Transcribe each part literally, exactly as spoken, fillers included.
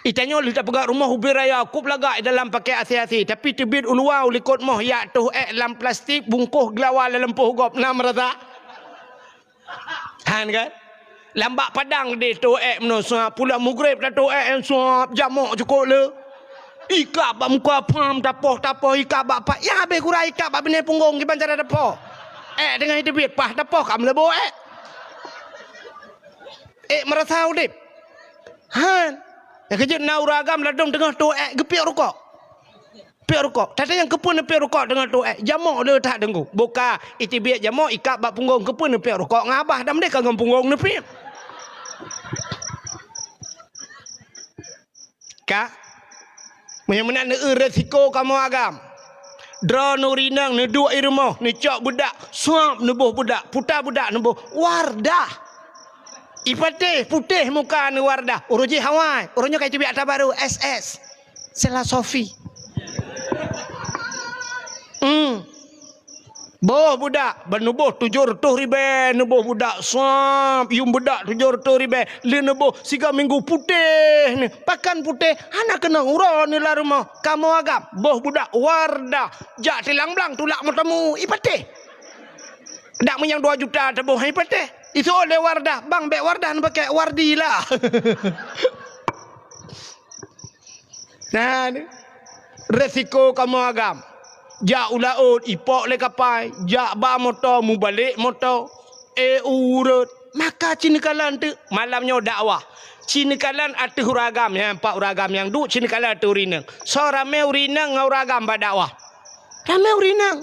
Itanyoe lheueh tapeugah rumoh ubé raya, kôb lagak i dalam pakèk asé-asé, tapi teubiet u luwa u likot moh, jak toh èk lam plastik, bungkôh geulawa lam lampôh gob, na meurasa? Han kan? Lam bak padang deh toh èk meunoe, suap, pulang mugreb tatoh èk, suap, jamok cukôp le. Ikab bak muka pham, tapoh-tapoh, ikab bak pat, nyang habéh gura ikab bak binéh punggong, kiban cara tapoh. Èk teungoh teubiet, paih tapoh ka meuleubo èk. Èk meurasa udép. Han. Nyang keujeuet na ureueng agam ladôm teungoh toh èk geupiep rukok. Piep rukok. Tata nyang keupeue neupiep rukok teungoh toh èk? Jamok le that deungon. Boh ka, iteubiet jamok ikab bak punggong, keupeue neupiep rukok ngon abah, dam deh ka ngon punggong neupiep. Ka? Meunyoe meunan neueu resiko kamoe agam. Droeneuh ureueng inong neuduek i rumoh, neucok beudak, suap neuboh beudak, puta beudak neuboh, Wardah. Ipatéh, putéh muka neuh Wardah. Uroe jih awai, uroe nyoe ka iteubiet ata barô, S S. Sela Sofi. Hmm. Boh beudak, ban neuboh tujoh reutôh ribèe, neuboh beudak suap, yuem beudak tujoh reutôh ribèe, lheueh neuboh siga minggu putéh neuh. Pakon putéh, hana keunong uroe neuh lam rumoh. Kamoe agam, boh beudak Wardah, jak silang blang tulak meutamue, ipatéh. Dak meunyoe dua juta teuboh, ipatéh. Iseuôt lé Wardah, bang bèk Wardah neupakèk, Wardi lah. Nah, ni. Resiko kamoe agam. Jak u laôt, ipok lé kapai. Jak ba moto, mubalek moto. Eh, ureueng. Maka ci neukalon teuk. Malam nyoe dakwah. Ci neukalon ateueh ureueng agam. Nyan pat ureueng agam nyang duek, ci neukalon ateueh ureueng inong. Soe ramé ureueng inong ngon ureueng agam bak dakwah? Ramé ureueng inong.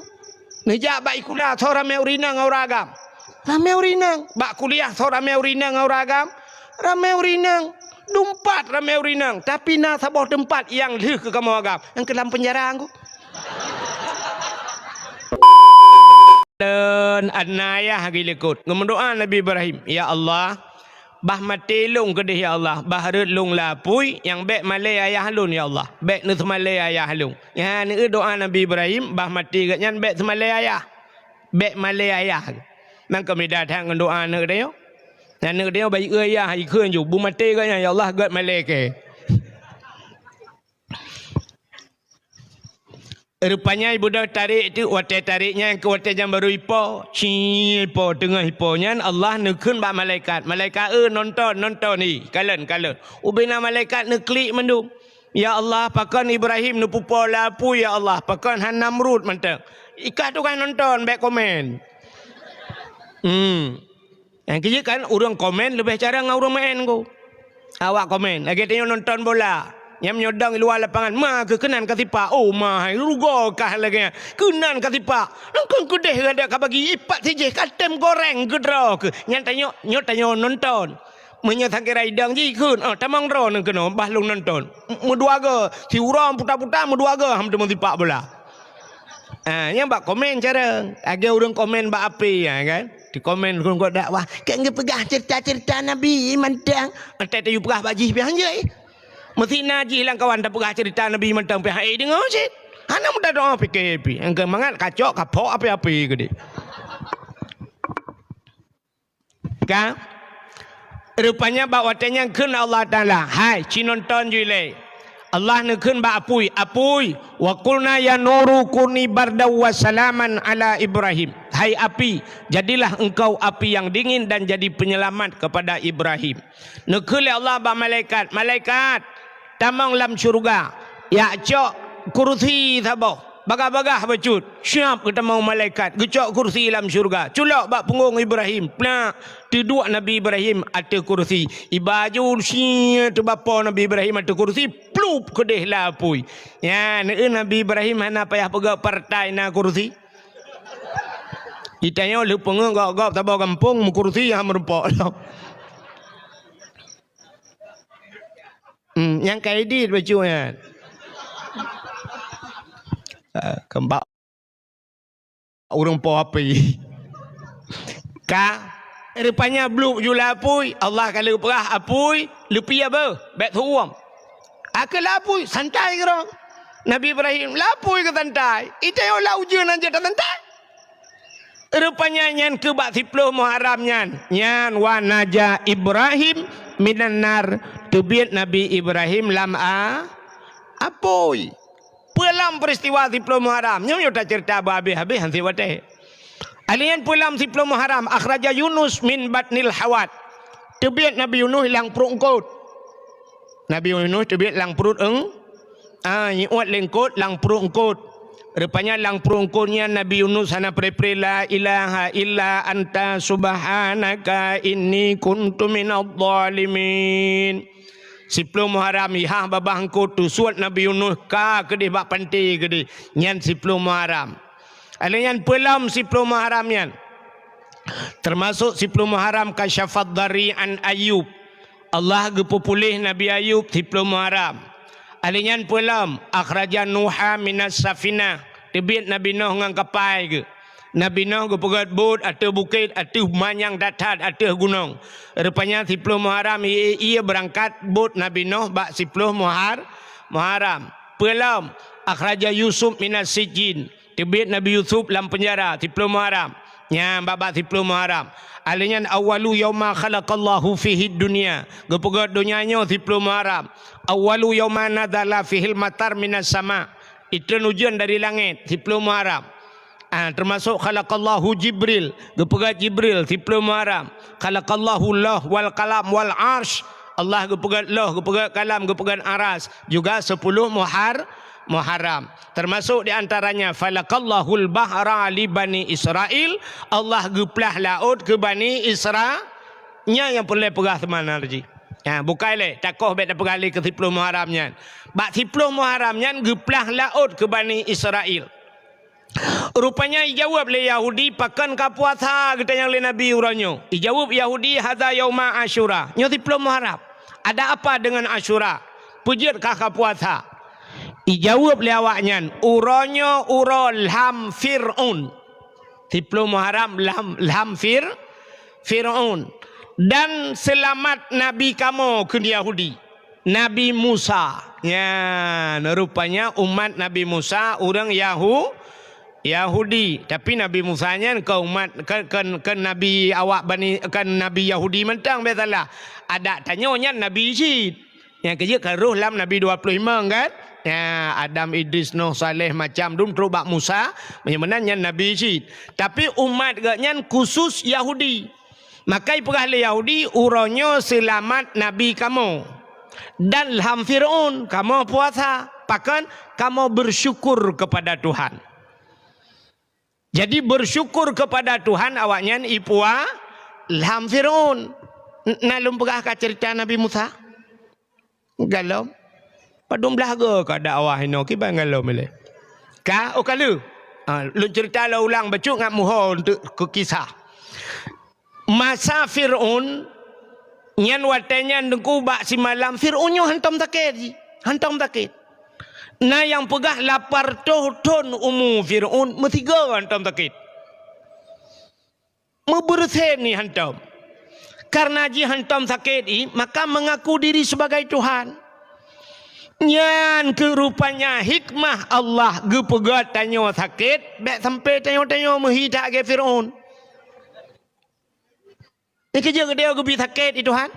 Neujak bak sikula, soe ramé ureueng inong ngon ureueng agam? Ramé ureueng inong. Bak kuliah, soe ramé ureueng inong ngon ureueng agam? Ramé ureueng inong. Dumpat ramé ureueng inong. Tapi na saboh teumpat nyang lheueh keu kamoe agam. Nyang keu lam peunjara ngon. Dan anayah geulikot. Ngeumeudoa Nabi Ibrahim, "Ya Allah, bah maté lôn keudeh, ya Allah, bah rhot lôn lam apui, nyang bèk malèe ayah lôn, ya Allah, bèk neuseumalèe ayah lôn." Nyan neueu doa Nabi Ibrahim, bah maté gobnyan bèk seumalèe ayah. Bèk malèe ayah. Nyan ka beda that ngon doa aneuk tanyoe. Nyan aneuk tanyoe bah jieu ayah, jikheun ju, beumaté gobnyan, "Ya Allah, göt malèe kèe." Rupanya ibu dah tarék teuk, watèe tarék nyan keu watèe nyang barô ipo, ci ipo, teungoh ipo nyan Allah neukheun bak malaikat, "Malaikat, eu, nonton, nonton, hi, kalon, kalon." Ubé na malaikat neuklik mandum. "Ya Allah, pakon Ibrahim neupeupo lam apui, ya Allah, pakon han Namrud mantong." Ikah tugaih nonton, bèk komen. Hmm. Nyang keujeuet kan, ureueng komen leubeh carông ngon ureueng maén ko. Awak komen, lagèe tanyoe nonton bola. Nyang meunyoe dong i luwa lapangan, ma keuh keunan ka sipak. Oh, ma hai, rugoe kah lagèe nyan. Keunan ka sipak. Nang kon keudeh radak ka bagi, ipat sijih ka tem goreng keudroe keuh. Nyan tanyoe, nyoe tanyoe nonton. Meunyoe sakira idong jih kheun, "Oh, tamong droeneuh keunoe, bah lôn nonton." M-, meudua goe, siuroe puta-puta meudua goe han teumeusipak bola. Ah, nyan bak komen carông. Lagèe ureueng komen bak H P, ya kan? Dikomen ureueng keu dakwah, "Keu geupeugah ceurita-ceurita Nabi mantong." Enteuk tayue peugah bak jih pih han jeuet. Meusti na jih lam kawan tapeugah ceurita Nabi mantong pih han ék deungoe cit. Hana meudadoe pike pih. Nyang keu mangat kacok, kapok api-api keudeh. Ka? Rupanya bak watèe nyan kheun Allah Taala, "Hai, ci nonton ju ilèe." Allah neukheun bak apui, "Apui, wa qulna ya naru kuni bardan wa salaman ala Ibrahim." Hai api, jadilah engkau api yang dingin dan jadi penyelamat kepada Ibrahim. Neukheun lé Allah bak malaikat, "Malaikat, tamong lam syeuruga, jak cok kursi saboh, bagah-bagah bacut." Siap geutamong malaikat, geucok kursi lam syeuruga. Culok bak punggong Ibrahim, plak, teuduek Nabi Ibrahim ateueh kursi. Iba ju sie teubapo Nabi Ibrahim ateueh kursi, plup keudeh lam apui. Nyan, eu, Nabi Ibrahim hana payah peugah partai na kursi. Itanyoe lheueh peungeuh gob-gob saboh gampông meukursi han meurumpok lom. Hmm, nyang ka idit bacut nyan. Ah, keumbak ureueng po api. Ka, rupanya bluek ju lam apui, Allah ka lheueh peugah apui, leupie beuh, bèk teuuem. Akhé lam apui, santai keudroe. Nabi Ibrahim, lam apui keu santai. Itanyoe lam ujeuen han jeuet tasantai. Rupanya nyan keuh bak siploh Muharram nyan. Nyan, "Wa naja Ibrahim minan nar." Teubiet Nabi Ibrahim lam a-, apui. Peue lom peristiwa siploh Muharram? Nyoe, nyoe taceurita beu habéh-habéh han sit watée. Alheuh nyan peue lom siploh Muharram? Akhraja Yunus min batnil hawat. Teubiet Nabi Yunus lam pruet eungkôt. Nabi Yunus teubiet lam pruet eung-, ah, iuet lé eungkôt, lam pruet eungkôt. Rupanya lam pruet eungkôt nyan Nabi Yunus hana pré-pré, "La ilaha illa anta subhanaka inni kuntu minadh dhalimin." Siploh Muharram, ihah babah eungkôt, teusuet Nabi Yunus ka keudeh bak panté keudeh. Nyan siploh Muharram. Alheuh nyan peue lom siploh Muharram nyan? Teumasok siploh Muharram, kasyafad dhari an Ayub. Allah geupeupuléh Nabi Ayub siploh Muharram. Alheuh nyan peue lom? Akhraja Nuha minas safinah. Teubiet Nabi Noh ngon kapai geuh. Nabi Noh geupeugét bot ateueh bukét, ateueh manyang that-that, ateueh gunong. Rupanya siploh Muharram ie-ie beurangkat bot Nabi Noh bak siploh Muhar-, Muharram. Peue lom? Akhraja Yusuf minas sijjin. Teubiet Nabi Yusuf lam peunjara siploh Muharram. Nyan bak-bak siploh Muharram. Alheuh nyan, awwalu yauma khalaqallahu fihid dunya. Geupeugét donya nyoe siploh Muharram. Awwalu yauma nazala fihil matar minas sama. Itreun ujeuen dari langét siploh Muharram. Ah, teumasok khalaqallahu Jibril. Geupeugét Jibril siploh Muharram. Khalaqallahu Lauh wal Qalam wal Arsy. Allah geupeugét Lauh, geupeugét Kalam, geupeugét Aras. Juga siploh Muhar-, Muharram. Teumasok di antaranya, "Falakallahul bahra li Bani Israil", Allah geuplah laôt keu Bani Isra-, nyan nyang peureulée peugah seumanal jih. Ha, bukai lé, takoh bék tapeugah lé keu siploh Muharram nyan. Bak siploh Muharram nyan geuplah laôt keu Bani Israil. Rupanya ijaweueb lé Yahudi, "Pakon ka puasa geutanyoe lé Nabi uroe nyoe?" Ijaweueb Yahudi, "Hadza yauma Asyura." Nyoe siploh Muharram. Ada apa dengan Asyura? Peue jeuet kah ka puasa? Ijaweueb lé awaknyan, "Uroe nyoe uroe lham Fir'aun." Siploh Muharram lham, lham Fir-, Fir'aun. Dan seulamat nabi kamoe, kheun Yahudi. Nabi Musa. Nyan, rupanya umat Nabi Musa ureuëng Yahu-, Yahudi. Tapi Nabi Musa nyan kon umat, kon, kon, kon nabi awak Bani, kon nabi Yahudi mantong, biasalah. Adak tanyoe nyan nabi cit. Nyang keujeuet ka roh lam nabi dua puluh lima kan? Ya, Adam, Idris, Nuh, Saleh, macam dum trok bak Musa, meunyoe meunan nyan nabi cit. Tapi umat geuh nyan khusus Yahudi. Maka ipeugah lé Yahudi, "Uroe nyoe seulamat nabi kamoe. Dan lham Fir'aun, kamoe puasa. Pakon? Kamoe bersyukur kepada Tuhan." Jadi, bersyukur kepada Tuhan awaknyan ipua lham Fir'aun. N-, na lôn peugah ka cerita Nabi Musa? Galom. Padum blaih go ka dakwah inoe kiban galom ilée. Ka, oh ka lheueh. Ha, lôn cerita lom ulang bacut ngat muho untuk keu kisah. Masa Fir'aun, nyan watée nyan teungku bak simalam Fir'aun nyoe hantom sakét jih. Hantom sakét. Na nyang peugah lapan reutôh thon umu Fir'aun meusigoe hantom sakét. Meubeureusen ni hantom. Karena jih hantom sakét i, maka mengaku diri sebagai Tuhan. Nyan keuh rupanya hikmah Allah geupeugah tanyoe sakét, bék sampai tanyoe-tanyoe meuhi that lagée Fir'aun. Nyan keujeuet geutanyoe geubi sakét di Tuhan.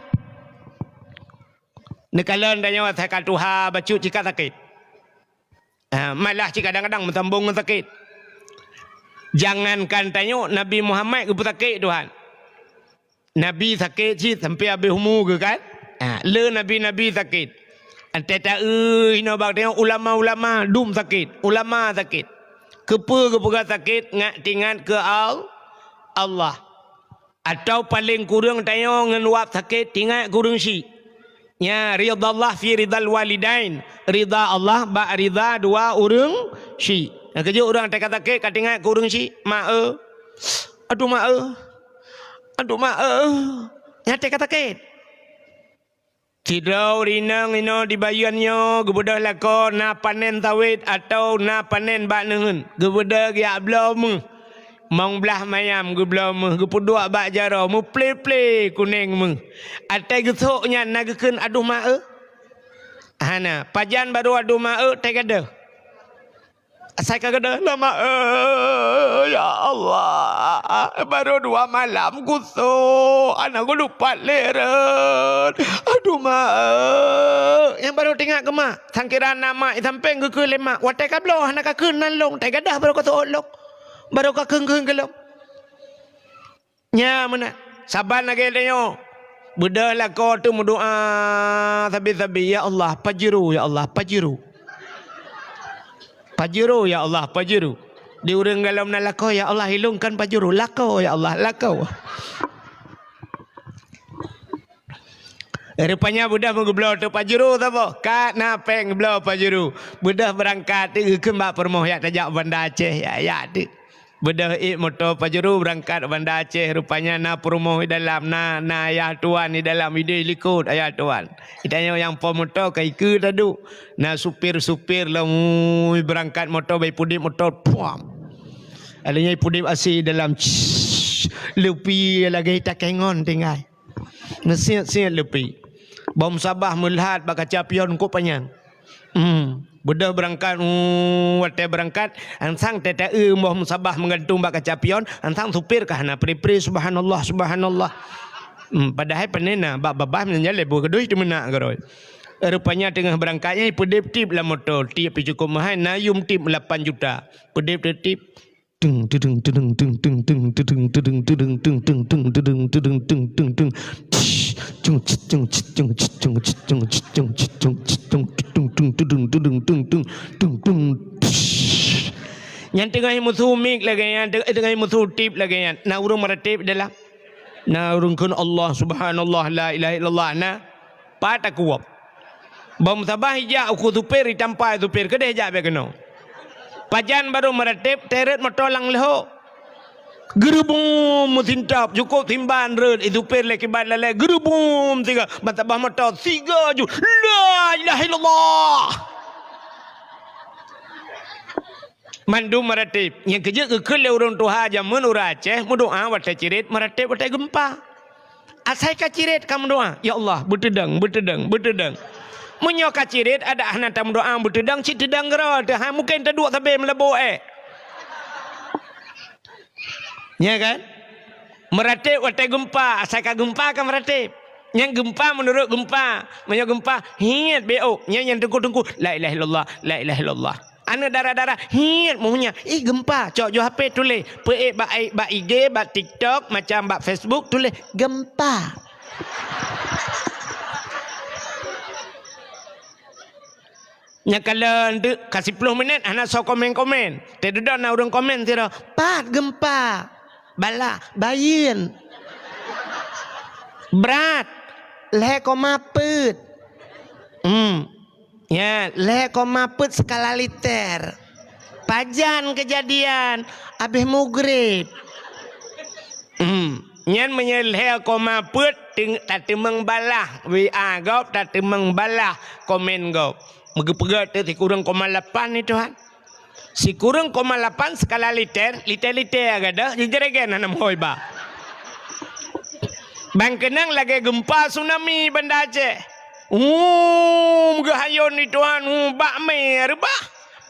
Neukalon tanyoe asai ka tuha bacut cit ka sakét. Ah, malah cit kadang-kadang meusambong ngon sakét. Jangankan tanyoe, Nabi Muhammad geupeusakét Tuhan. Nabi sakét cit sampai habéh umu geuh kan? Ah, le nabi-nabi sakét. Antai taeu inoe bak tanyoe ulama-ulama dum sakét, ulama sakét. Keupeue geupeugah sakét? Ngat teuingat keu Al-, Allah. Atau paleng kureueng tanyoe ngon wab sakét teuingat keu ureuëng syiek. Nya, ridallah fi ridal walidain. Rida Allah bak rida dua ureuëng syiek. Nyang keujeuet ureuëng teuka sakét ka teuingat keu ureuëng syiek, "Mak eu. Aduh mak eu. Aduh mak eu." Nyan teuka sakét. Sidroe ureuëng inong inoe di Bayeuen nyoe geubeudôh lakoe na panen sawét atawa na panen bak neuheun. Geubeudôh geujak bloe méuh. Mong blaih mayam geubloe méuh, geupeuduek bak jaroe, meuplé-plé kuneng méuh. Atai geusok nyan na geukheun, "Aduh mak eu." Hana, pajan barô "Aduh mak eu" teugadôh. Asai ka geudoh lama, eh, ya Allah, baru dua malam kusok, aneuk geuh lupat lé rot. Aduh ma, eh. Nyang baru teuingat keu mak, sangkira na mak i sampéng geukheun lé mak, watée ka bloe hana ka kheun nan lôn, tai gadôh baru ka seuôt lôn. Baru ka kheun-kheun keu lôn. Nya meunan. Saban lagée tanyoe. Beudôh lakoe teuh meudoá sabe-sabe, "Ya Allah, Pajero, ya Allah, Pajero. Pajero, ya Allah, Pajero." Di ureuëng galom na lakoe, "Ya Allah, ilôn kon Pajero, lakoe, ya Allah, lakoe." Rupanya beudôh meugeubloe teuh Pajero saboh. Ka na péng geubloe Pajero. Beudôh beurangkat teuh geukheun bak peurumoh, "Jak tajak Banda Aceh, ya, ya teuh." Beudôh ék moto Pajero beurangkat Banda Aceh, rupanya na peurumoh di dalam, na, na ayah tuan di dalam, ideh likot ayah tuan. Geutanyoe nyang po moto ka ikeue taduek. Na supir-supir lom, ui, beurangkat moto, bah ipudeb moto, puam. Alheuh nyan ipudeb asèe dalam, leupie lagèe takèe ngon tinggai. Meusiet-siet leupie. Boh musabah meulhat bak kaca pion kok panyang. Hmm, beudôh beurangkat, uh, watèe beurangkat, ansang teuta-eu boh musabah meugantung bak kaca pion, ansang supir ka hana pri-pri, subhanallah, subhanallah. Hmm, padahai pané na bak babah meunyoe lé boh keudeh teumeunak keudroe. Rupanya teungoh beurangkat nyan ipeudeb tip lam moto, tip pih cukôp meuhai, na yum tip lapan juta. Peudeb tip. Nyan teungoh musu mik lagèe nyan, teungoh musu tip lagèe nyan. Na ureueng meuratéb dalam. Na ureueng kheun Allah, subhanallah, la ilaha illallah. Na. Pat takuwöb. Boh musabah ijak u keu supir, itampa supir, keudeh jak bèk keunoe. Pajan barô meuratéb, teuret moto lam leuho. Geurubum meusintap, cukôp simban rhot, i supir lé kiban lalè, geurubum siga, ban sabah moto, siga ju, la ilaha illallah. Mandum meuratéb. Nyang keujeuet geukheun lé ureueng tuha jameun ureueng Aceh meudoa watèe cirét, meuratéb watèe geumpa. Asai ka cirét ka meudoa, "Ya Allah, beuteudong, beuteudong, beuteudong." Meunyoe ka cirét adak hana tameudoa beuteudong, cit teudong keudroe teuh, hai mungken taduek sabé meulabô èk. Nya kan? Meuratéb watèe geumpa, asai ka geumpa ka meuratéb. Nyang geumpa meunurot geumpa. Meunyoe geumpa, hiet beu. Nyan nyang teungku-teungku, la ilaha illallah, la ilaha illallah. Aneuk dara-dara, hiet meuhnya. Ih, geumpa. Cok ju H P tuléh. Peuék bak, bak I G, bak TikTok, macam bak Facebook, tuléh, "Geumpa." Nyang kalon teuk ka siploh minèt hana soe komen-komen. Teududoe na ureueng komen sidroe, "Pat geumpa?" Balah, bayeuen. Brat, lhèe koma peuet. Hmm. Nya, lhèe koma peuet skala Richter. Pajan keujadian, abéh mugreb. Hmm. Nyan meunyoe lhèe koma peuet, teung-, tateumeung balah W A gob, tateumeung balah komen gob. Meugeupeugah teuh sikureueng koma lapan ni, Tuhan. Sikureueng koma lapan skala Richter, Richter-Richter gadôh, jeujregen hana meuhôi ba. Ban keunong lagèe geumpa tsunami Banda Aceh. Uum, geuhayôn di Tuhan, uum, bak mé reubah,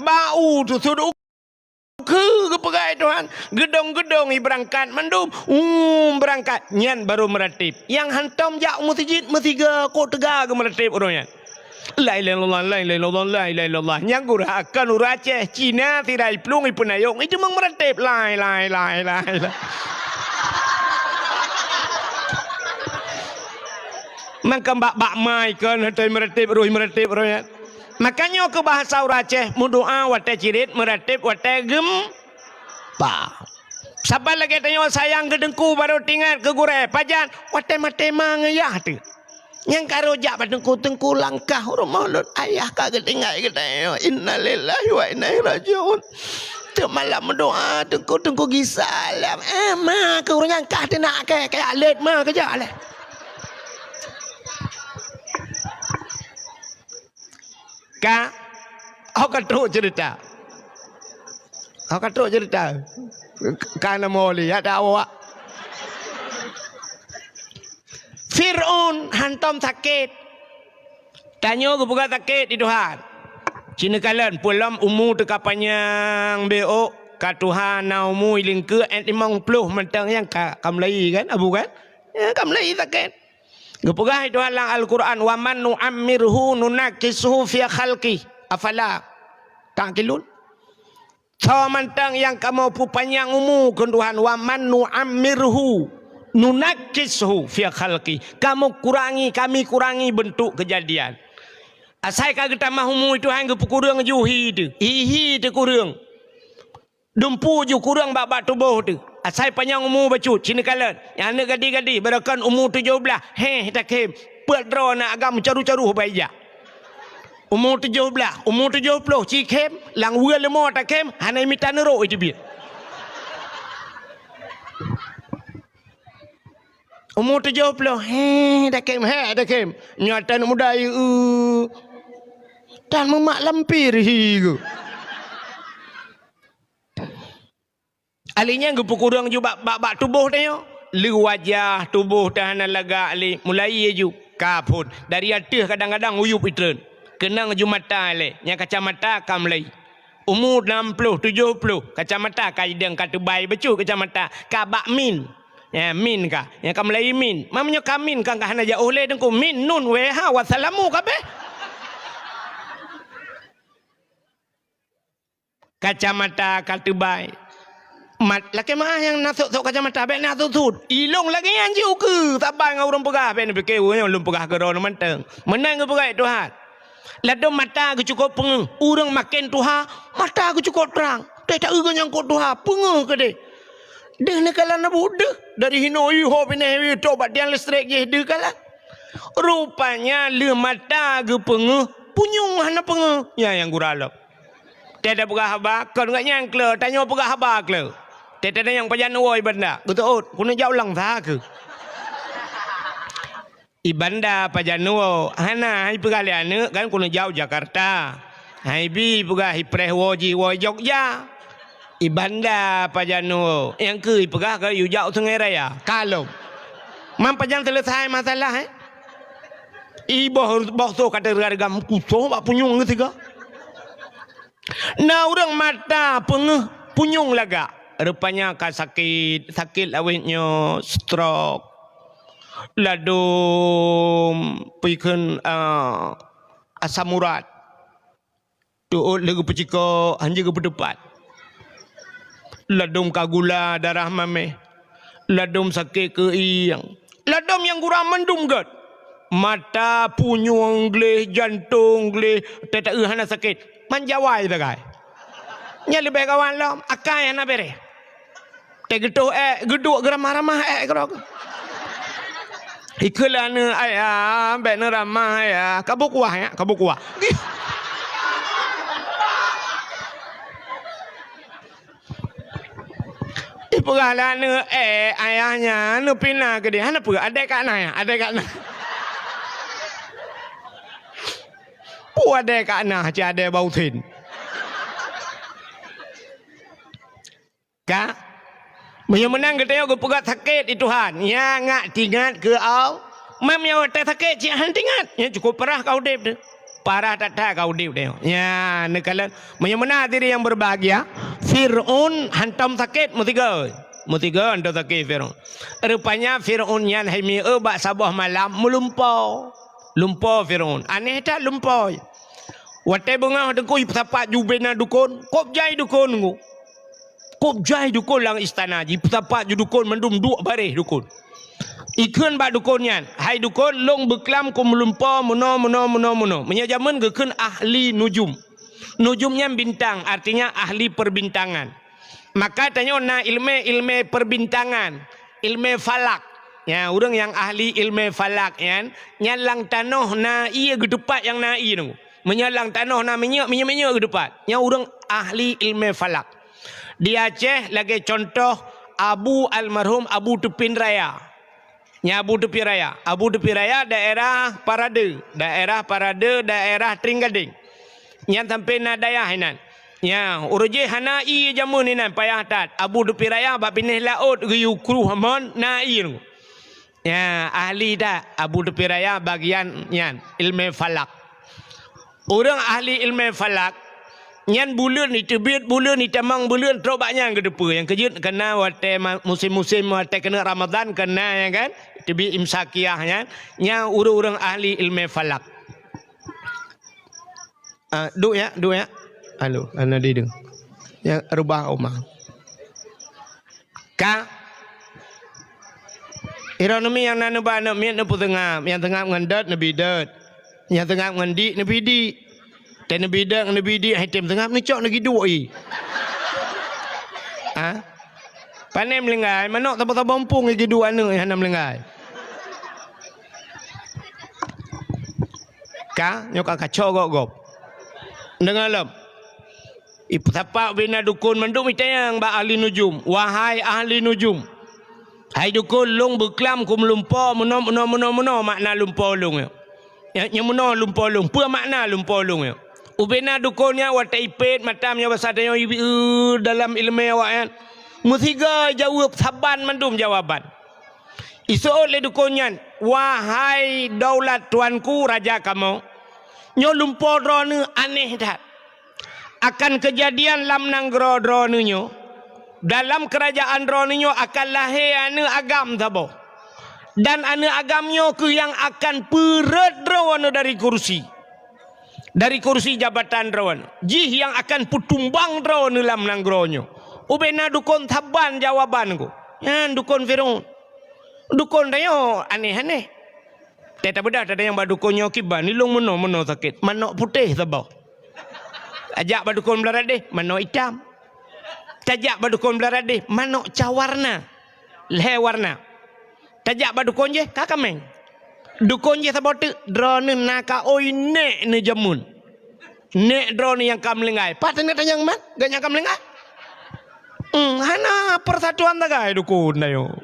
bak u teusudut u keue geupeugah Tuhan, geudong-geudong ibeurangkat mandum, uum, beurangkat, nyan barô meuratéb. Nyang hantom jak u meuseujid meusiga kok teuga geumeuratéb uroe nyan. La ilaha illallah, la ilaha illallah, la ilaha illallah. Nyang gura kon ureueng Aceh, Cina, sira iplueng, ipeunayong, iteumeung meuratéb. Lai, lai, lai, lai, lai. Mangkam bak, bak mai kon, hana meuratéb, roh meuratéb, roh nyan. Makajih keu bahasa ureueng Aceh, meudoa watèe cirét, meuratéb watèe geumpa. Saban lagèe tanyoe sayang keu teungku barô teuingat keu gurèe, pajan watèe maté ma ngon yah teuh. Nyang ka rhot jak bak teungku, "Teungku, langkah u rumoh lôn, ayah ka geutinggai geutanyoe. Innalillahi wa inna ilaihi rajiun." Teuk malam meudoa, "Teungku, teungku gisa lom." Eh, ma keu ureueng nyan kah teunak kèe, kaya lét ma keujak lé. Ka, oh, ka trok cerita. Oh, ka trok cerita. Ka na mo lé, ya tak awak. Fir'aun hantom sakét. Tanyoe geupeugah sakét di Tuhan. Ci neukalon, peulom umu teuka panyang beu, ka tuha na umu ilingkeue, eh, limong ploh mantong nyang ka, ka mulai kan, Abu kan? Ya, ka mulai sakét. Geupeugah Tuhan lam Al-Quran, "Wa man nu'ammirhu nunakkishu fi khalqi, afala ta'qilun." Soe mantong nyang kamoe peupanyang umu, kheun Tuhan, "Wa man nu'ammirhu nunakkishu fi khalqi." Kamoe kurangi, kami kurangi bentuk kejadian. Asai ka geutamah umu, Tuhan geupeukureueng ju hi teuh. Hi-hi teuh kureueng. Dumpu ju kureueng bak, bak tuboh teuh. Asai panyang umu bacut, ci neukalon. Nyang aneuk gadih-gadih, barokon umu tujoh blaih, héh, takém. Peuet droe na agam caru-caru bak ija. Umu tujoh blaih, umu tujoh ploh, ci khém, lam weue leumo takém, hana mita neurok iteubiet. Umu tujoh ploh, héh, takém, héh, takém. Nyoe tan muda, eu. Tan meumak lampir hi geuh. Ali nyan geupeukureueng ju bak, bak, bak tuboh tanyoe. Lé wajah tuboh teuh hana lagak lé, mulai ju ka phon. Dari ateueh kadang-kadang uyueb itreun. Keunong ju mata lé, nyang kacamata ka mulai. Umu nam ploh, tujoh ploh, kacamata ka idong ka teubai bacut kacamata, ka bak min. Ya, min ka. Nyang ka mulai min. Meunyoe ka min ka, ka hana jiôh lé Teungku. Min, nun, wéh, ha, wassalamu kabéh. Kacamata ka teubai. Mat, lakée meu'ah nyang na sot-sot kacamata, bék na sot-sot. Ilong lagée nyan jih ukeue, saban ngon ureuëng peugah, bék neupike ureuëng nyoe lôn peugah keudroe mantong. Meunan geupeugah Tuhan. Ladôm mata geucukôp peungeuh, ureuëng maken tuha, mata geucukôp trang. Teuh taeu geuh nyang kot tuha, peungeuh keudeh. Deuh neukalon na buet deuh, dari hinoe iho pinah ié toh bak tiang listrik jih deuh kalon. Rupanya lheueh mata geupeungeuh, punyueng hana peungeuh. Nyan nyang gura lom. Teuh tapeugah haba, kon geuh nyang kleu, tanyoe peugah haba kleu. Teuh tanyong pajan woe i Banda, geuteuôt, keuneuk jak u Langsa keuh. I Banda pajan woe, hana, hai peugah lé aneuk kan keuneuk jak u Jakarta. Hai bi peugah i preh woe jih woe i Jogja. I Banda pajan woe, nyang keu i peugah keu yue jak u Sungai Raya. Ka lom. Man pajan seuleusai masalah, eh? I boh, boh soe ka teureugam kusoh bak punyueng geusigoe. Na ureuëng mata peungeuh punyueng lagak. Rupanya ka sakét, sakét lawét nyoe stroke. Ladôm peue kheun, ah, asam urat. Teuôt lé geupeucikok, hanjeuet geupeuteupat. Ladôm ka gula darah mamèh. Ladôm sakét keuieng. Ladôm nyang gura mandum gét. Mata, punyueng gleh, jantong gleh, teuh taeu hana sakét. Man jawai sagai. Nyan leubeh kawan lom, akai hana bereh. Teuh geutoh ék, geuduek geuramah-ramah ék keudroe. Ikheun lé aneuk, "Ayah, bék neuramah, Ayah. Ka boh kuah, ya, ka boh kuah." Ipeugah lé aneuk, "Eh, ayah nyan neupina keudeh." Hana peue, adèe ka na, ya, adèe ka na. Peue adèe ka na, cit adèe bak usen. Ka? Meunyoe meunan geutanyoe geupeugah sakét di Tuhan, nyan ngak tingat keu Allah. Meunyoe watèe sakét cit hana tingat, nyan cukôp parah ka udép teuh. Parah that-that ka udép teuh. Nyan neukalon. Meunyoe meunan hadirin yang berbahagia, Fir'aun hantom sakét meusigoe. Meusigoe hantom sakét Fir'aun. Rupanya Fir'aun nyan hai mieu bak saboh malam meulumpoe. Lumpoe Fir'aun. Aneh that lumpoe. Watèe beungoh teungku ipeusapat ju bubena dukon, kôb jai dukon teungku. Kôb jai dukon lam istana jih, ipeusapat ju dukon mandum duek baréh dukon. Ikheun bak dukon nyan, "Hai dukon, lôn beuklam keu meulumpoe meunoe, meunoe, meunoe, meunoe." Meunyoe jameun geukheun ahli nujum. Nujum nyan bintang, artinya ahli perbintangan. Maka tanyoe na ilmé-ilmé perbintangan, ilmé falak. Ya, ureuëng nyang ahli ilmé falak nyan, nyan lam tanoh na ié geuteupat nyang na ié nyoe. Meunyoe lam tanoh na minyeuk, minyeuk-minyeuk geuteupat. Nyan ureuëng ahli ilmé falak. Di Aceh lagèe contoh Abu almarhum Abu Teupin Raya. Nyan Abu Teupin Raya. Abu Teupin Raya daerah Parade. Daerah Parade, daerah Tringgadeng. Nyan sampoe na dayah inan. Nyan, ureuëng jih hana ié jameun inan payah that. Abu Teupin Raya bak binéh laôt geuyue kruh mon na ié. Nyan, ahli that Abu Teupin Raya bagian nyan, ilmé falak. Ureuëng ahli ilmu falak, nyan buleuen jiteubiet, buleuen jitamong, buleuen trok bak nyan geuteupeue. Nyang keujeuet keuna watée ma-, musim-musim watée keuneuk Ramadan keuna, ya kan? Teubiet imsakiah nyan, nyan ureuëng-ureuëng ahli ilmu falak. Ah, duek ya, duek ya. Halo, hana dideng. Ya, rubah oma. Ka. Ironomi nyang na neuba aneuk miet neupeuseungab, nyang seungab ngon dot neubi dot. Nyang seungab ngon dik neubi dik. Teuh neubi dot neubi dik, hai tem seungab neucok neugiduek i. Ha? Pane meulinggai, manok saboh-saboh mumpung i giduek aneuk hana meulinggai. Ka, nyoe ka kacok gob-gob. Deungoe lom. Ipeusapat ubena dukon mandum itanyong bak ahli nujum, "Wahai ahli nujum, hai dukon, lôn beuklam keu meulumpo meunoe, meunoe, meunoe, meunoe makna lumpo lôn nyoe." Nyoe, nyoe meunoe lumpo lôn, peue makna lumpo lôn nyoe? Ubena dukon nyan watée ipét mata meunyoe basa tanyoe ibi-, eu, dalam iéleumé awaknyan, meusigoe jaweueb saban mandum jawaban. Iseuôt lé dukon nyan, "Wahai daulat tuanku, raja kamoe, nyoe lumpo droeneueh aneh that. Akan keujadian lam nanggroe droeneueh nyoe, dalam keurajeuen droeneueh nyoe akan lahé aneuëk agam saboh. Dan aneuëk agam nyoe kheueh nyang akan peureuet droeneueh dari kursi, dari kursi jabatan droeneueh. Jih nyang akan peutumbang droeneueh lam nanggroe nyoe." Ubena dukon saban jawaban keu nyan dukon Firaun. Dukon tanyoe aneh-aneh. Teuh tabeudah tatanyong bak dukon nyoe, "Kiban ilong meunoe-meunoe sakét?" "Manok putéh saboh." Tajak bak dukon Beularabdeh, "Manok itam." Tajak bak dukon Beularabdeh, "Manok ca warna." Lhée warna. Tajak bak dukon jéh, "Ka kaméng." Dukon jéh saboh teuk, "Droeneueh na ka oi nèk neujameun. Nèk droeneueh nyang ka meulinggai." Pat teuneuk tanyong man, gobnyan ka meulinggai. Hmm, hana persatuan sagai dukon tanyoe.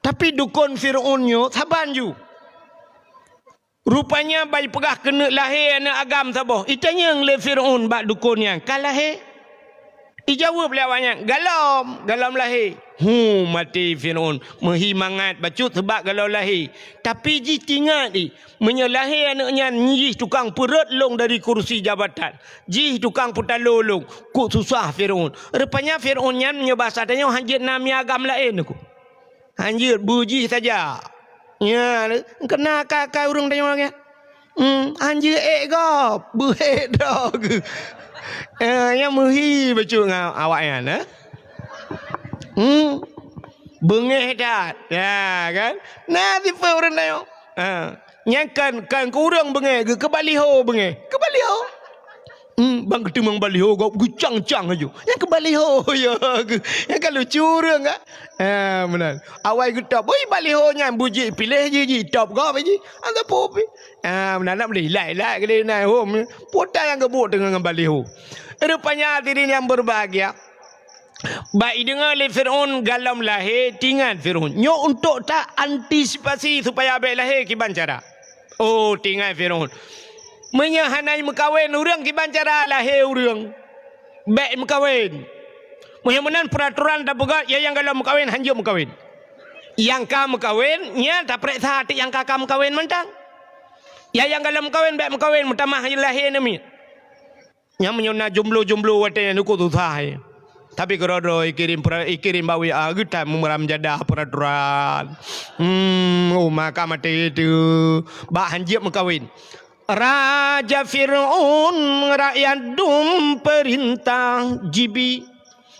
Tapi dukon Firaun nyoe saban ju. Rupanya ban jipeugah keuneuk lahé aneuëk agam saboh. Itanyong lé Firaun bak dukon nyan, "Ka lahé?" Ijaweueb lé awaknyan, "Galom, galom lahé." Hu, maté Firaun, meuhi mangat bacut seubab galom lahé. Tapi jih teuingat i, meunyoe lahé aneuëk nyan jih tukang peureuet lôn dari kursi jabatan, jih tukang peutalo lôn, kok susah Firaun. Rupanya Firaun nyan meunyoe basa tanyoe hanjeuet na mié agam laén kok. Hanjeuet beu jih saja. Nya, keuna ka-, ka ureuëng tanyoe lagée. Hmm, hanjeuet ék gob, beu ék droe geuh. Eh, nyang meuhi bacut ngon awaknyan, eh? Hmm. Beungéh that. Ya, kan? Na sifeuet ureuëng tanyoe. Ha. Nyan kan, kan keu ureuëng beungéh, geuh keu baliho beungéh. Keu baliho. Hmm, ban geuteumong baliho gob geucang-cang laju. Nyan keu baliho, ya. Nyan ka lucu ureuëng, kan? Ha, meunan. Awai geutop, "Ui, baliho nyan bujik piléh jih, jitop gob jih." Ataupun pi. Ha, meunan nak beli, lai-lai keu dia na hom. Putai nyang geubuet teungoh ngon baliho. Rupanya hadirin yang berbahagia, bak ideungoe lé Firaun galom lahé, teuingat Firaun. Nyoe untuk ta antisipasi supaya bék lahé kiban cara. Oh, teuingat Firaun. Meunyoe hana meukawen ureuëng, kiban cara lahé ureuëng? Bék meukawen. Meunyoe meunan peuraturan tapeugah, ya nyang galom meukawen hanjeuet meukawen. Nyang ka meukawen, nyan tapeuriksa até nyang ka, ka meukawen mantong. Ya nyang galom meukawen bék meukawen, meutamah lahé aneuk miet. Nyang meunyoe na jomblo-jomblo watée nyan ukeue susah, eh. Tapi keudroe-droe ikirém pra-, ikirém bak W A geutan meuram jadah peuraturan. Hmm, oh, maka maté teuh. Bak hanjeuet meukawen. Raja Fir'aun rakyat dum peurintah jibi.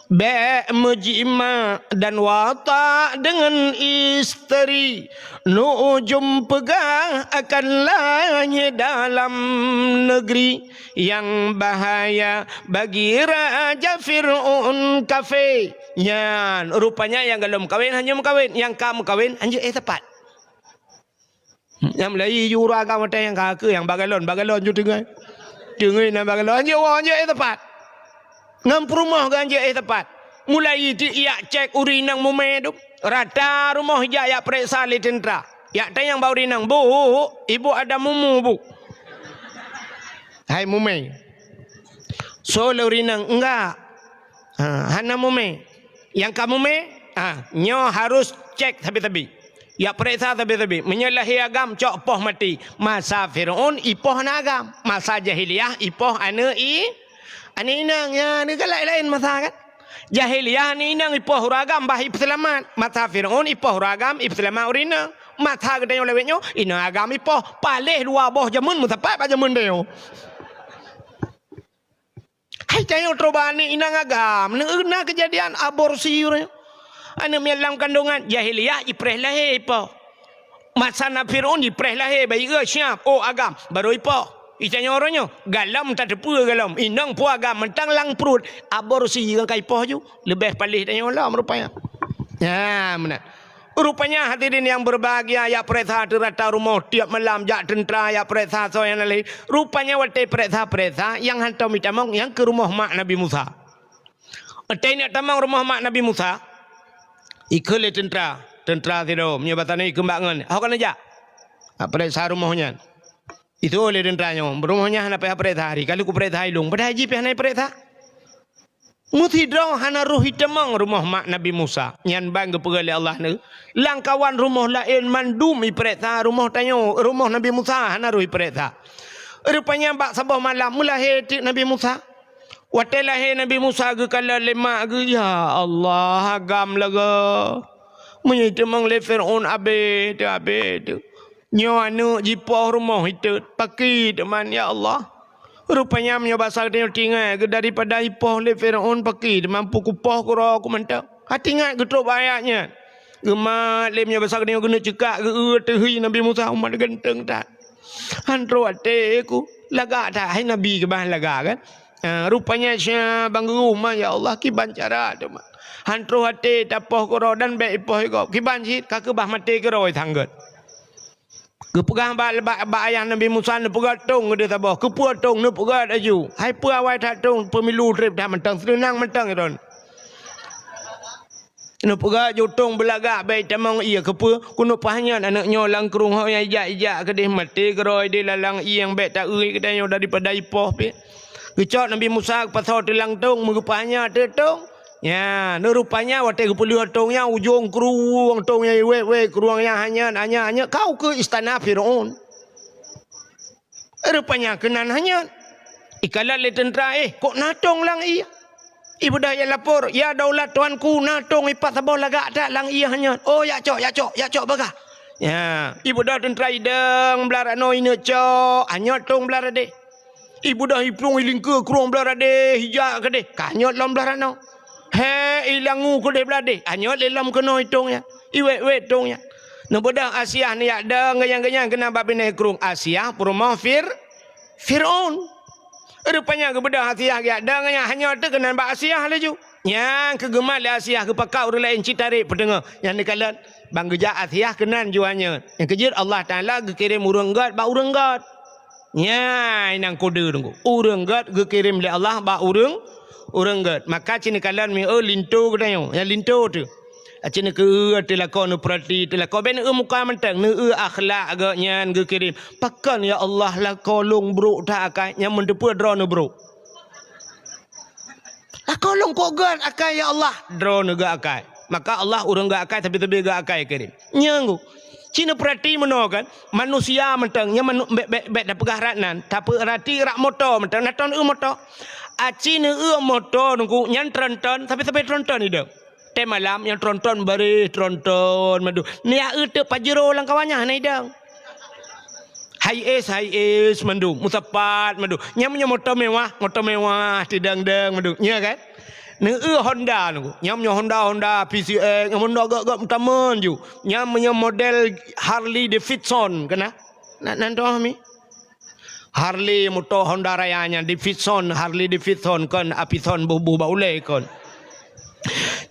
Bék meujimak dan watak deungon isteri, nujum peugah akan lahé dalam neugri. Nyang bahaya bagi Raja Fir'aun kafé. Nyan, rupanya nyang galom meukawen hanjeuet meukawen, nyang ka meukawen hanjeuet éh sapat. Nyang meulayi ju ureuëng agam watée nyang ka keu nyang bak galon, bak galon ju teungoh. Teungoh na bak galon, hanjeuet woe, hanjeuet éh sapat. Ngon peurumoh geuh hanjeuet éh sapat. Mulai ti ijak cék ureuëng inong mumé dum. Rata rumoh ijak, ijak peuriksa lé teuntra. Ijak tanyong bak ureuëng inong, "Bu, ibu ada mumu, Bu?" Hai mumé. Soe lé ureuëng inong, "Enggak." Ha, hana mumé. Nyang ka mumé, ha, nyoe harus cék sabe-sabe. Yak peuriksa sabe-sabe. Meunyoe lahé agam, cok poh maté. Masa Fir'aun, ipoh aneuk agam. Masa jahiliyah, ipoh aneuk i-, aneuk inong. Ya, ni kan laén-laén masa kan. Jahiliyah aneuk inong ipoh ureueng agam bah ipeuseulamat. Masa Fir'aun ipoh ureueng agam ipeuseulamat ureueng inong. Masa geutanyoe lawét nyoe, inong agam ipoh. Paléh dua boh jameun meusapat bak jameun tanyoe. Hai tanyoe trok bak aneuk inong agam, na keujadian aborsi uroe nyoe. Aneuk miet lam kandungan, jahiliyah ipreh lahé ipoh. Masa na Fir'aun ipreh lahé, bayi siap, oh agam, baru ipoh. Itanyoe uroe nyoe, galom tateupeue galom, inong peue agam, mantong lam pruet, aborsi nyang ka ipoh ju, leubeh paléh tanyoe lom rupanya. Nyan meunan. Rupanya hadirin yang berbahagia, yak peuriksa teurata rumoh tiep malam, jak teuntra yak peuriksa soe nyang lahé. Rupanya watée peuriksa-peuriksa nyang hantom itamong nyang keu rumoh mak Nabi Musa. Watée neuk tamong rumoh mak Nabi Musa, ikheun lé teuntra, teuntra sidroe, meunyoe basa nyoe ikheun bak ngon, "Ho keuneuk jak?" Peuriksa rumoh nyan. Itu lé teuntra nyoe, rumoh nyan hana payah peuriksa hari, ka lheueh kupeuriksa ilong, padahai jih pih hana ipeuriksa. Meusidroe hana roh itamong rumoh mak Nabi Musa. Nyan ban geupeugah lé Allah neu, lamkawan rumoh laén mandum ipeuriksa rumoh tanyoe, rumoh Nabi Musa hana roh ipeuriksa. Rupanya bak saboh malam meulahé teuk Nabi Musa. Watée lahé Nabi Musa geukalon lé mak geuh, "Ya Allah, agam lagée. Meunyoe itamong lé Fir'aun abéh teuh, abéh teuh. Nyoe aneuk jipoh rumoh itot, pakri teuma, ya Allah." Rupanya meunyoe basa geutanyoe tinggai geuh daripada ipoh lé Fir'aun, pakri teuma, peukupoh keudroe ku mantong. Hati ingat geutrok bak ayat nyan. Geumat lé meunyoe basa geutanyoe geuneuk ceukak geu-eu teuh hi Nabi Musa, umat ganteng that. Han trok até ku, lagak that hai Nabi keubah lagak kan. Ha, rupanya sia bang geuh ma, ya Allah, kiban cara teuma. Han trok até tapoh keudroe dan bék ipoh igob. Kiban cit ka keubah maté keudroe sanggot. Geupeugah bak, bak, bak ayah Nabi Musa, neupeugét tong keudeh saboh. Keupeue tong? Neupeugét laju. Hai peue awai that tong, peumilu treb that mantong, seunang mantong droen. Neupeugét ju tong beulagak bék tamong ié. Keupeue? Keuneuk paih nyan aneuk nyoe lam krueng ho nyang ijak-ijak keudeh maté keudroe di lalang ié nyang bék ta-eu geutanyoe daripada ipoh pih. Geucok Nabi Musa geupasoe teulang tong, meugeupaih nyan teuk tong. Nyan, rupanya watée geupeulheueh tong nyan, ujong krueng tong nyan iwét-wét, krueng nyan hanyét, hanyét, hanyét, kau keu istana Firaun. Rupanya keunan hanyét. Ikalon lé teuntra, "Eh, kok na tong lam ié?" Ibeudôh jak lapor, "Ya daulat tuanku, na tong ipat saboh lagak that lam ié hanyét." "Oh, jak cok, jak cok, jak cok bagah." Ya, ibeudôh teuntra idong blah ranoe ineuk cok, hanyét tong blah radeh. Ibeudôh iplueng ilingkeue krueng blah radeh, ijak keudeh, ka hanyét lom blah ranoe. He, ilangu keudeh blah deh, hanyét lé lom keunoe itong nyan. Iwét-wét tong nyan. Neubeudôh Asiah neujak dong geunyang-geunyang keunan bak binéh krueng. Asiah peurumoh Fir-, Firaun. Rupanya geubeudôh Asiah geujak dong geunyang hanyét teuk keunan bak Asiah laju. Nyang keu geumat lé Asiah geupakat ureuëng laén cit tarek peuteungoh. Nyang neukalon ban geujak Asiah keunan ju hanyét. Nyang keujeuet Allah Taala geukirém ureuëng gét bak ureuëng gét. Nyan nyang kode teungku. Ureuëng gét geukirém lé Allah bak ureuëng, ureuëng gét. Maka ci neukalon mieu linto geutanyoe, nyang linto teuh. Aci neukeu teuh lakoe neupeurati teuh lakoe, bék neueu muka mantong, neueu akhlak gét nyan geukirém. Pakon ya Allah lakoe lôn brok that akai, nyang meuteupeue droeneuh brok. Lakoe lôn kok gét akai ya Allah, droeneuh gét akai. Maka Allah ureuëng gét akai, tapi-tapi gét akai kirém. Nyang gu. Ci neupeurati meunoe kan, manusia mantong nyang manu-, bék, bék, bék tapeugah rat nan, tapeurati rak moto mantong, na ton eu moto. Aci neueu moto nungku nyan tronton, tapi-tapi tronton idong. Tée malam nyang tronton bareh tronton mandum. Niyak eu teuk Pajero lam kawan nyan hana idong. Hiace, Hiace mandum, meusapat mandum. Nyang meunyoe moto mewah, moto mewah, tidang-dang mandum. Nya kan? Neueu Honda nungku. Nyang meunyoe Honda, Honda P C X, nyang Honda gét-gét meutamon ju. Nyang meunyoe model Harley Davidson keunan. Nak nan toh mi? Harley moto Honda Raya nyan, Davidson, Harley Davidson kon, Apison boh-boh bak ulée kon.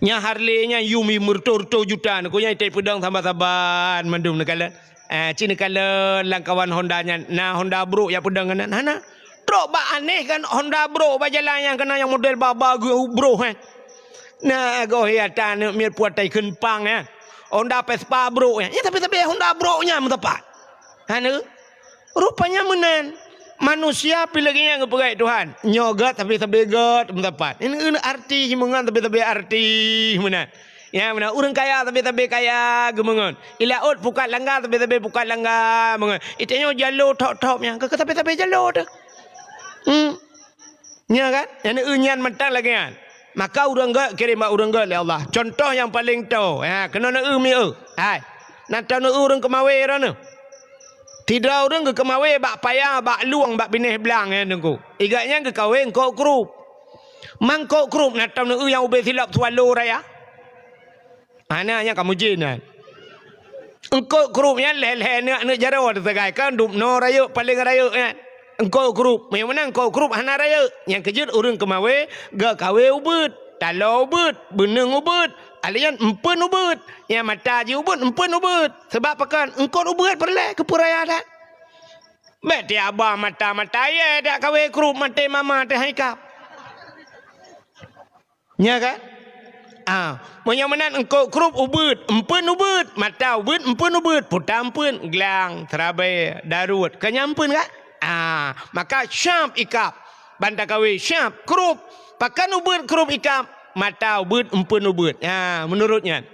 Nya Harley nyan yum meureutoh-reutoh juta, nyan ku nyan itai peudong saban-saban mandum neukalon. Eh, ci neukalon lam kawan Honda nyan, na Honda brok jak peudong keunan, hana. Trok bak aneh kan Honda brok bak jalan nyang keunan nyang model ba-ba geu brok, eh. Na goh ya ta aneuk miet puatai kheun pang, eh. Honda Vespa brok, eh. Ya, tapi-tapi Honda brok nyan meusapat. Hana. Rupanya meunan. Manusia pih lagée nyan geupeugah Tuhan. Nyoe gét tapi-tapi gét meusapat. Ini, ini arti himungan tapi-tapi arti meunan. Ya, meunan ureuëng kaya sabe-sabe kaya geumeungon. I laôt pukat langga sabe-sabe pukat langga meungon. I tanyoe jalo thok-thok nyan, keu sabe-sabe jalo teuh. Hmm. Nya kan? Nyang eu nyan mantong lagée nyan. Maka ureuëng gét kirém bak ureuëng gét lé Allah. Contoh nyang paleng toe, ha, keunoe neu mieu. Hai. Nan tanoe ureuëng keumawe droeneuh. Sidroe ureuëng geukeumawe bak paya, bak lueng, bak binéh blang nyan teungku. Igat nyan geukawe eungkôt krup. Mangkôt krup na tom neu nyang ubé silop Swallow raya. Hana nyang kamu jin nyan. Eungkôt krup nyan lhée-lhée aneuk-aneuk jaroe teusagai kan dum noe rayeuk paleng rayeuk nyan. Eungkôt krup, meunyoe meunan eungkôt krup hana rayeuk. Nyang keujeuet ureuëng keumawe geukawe ubeuet, taloe ubeuet, beuneueng ubeuet, alèh nyan empeuen ubeuet. Nyang mata jih ubeuet, empeuen ubeuet. Sabab pakon? Eungkôt ubeuet peureulée keupeue raya that. Bék tiaba mata-mata yé dak kawe krup maté mama teuh hai kap. Nya kan? Ah, meunyoe meunan eungkôt krup ubeuet, empeuen ubeuet, mata ubeuet, empeuen ubeuet, puta empeuen, glang, seurabe, daruet, ka nyan empeuen kan? Ah, maka syab ikab. Ban takawe syab krup, pakon ubeuet krup ikab, mata ubeuet, empeuen ubeuet. Ha, meunurot nyan.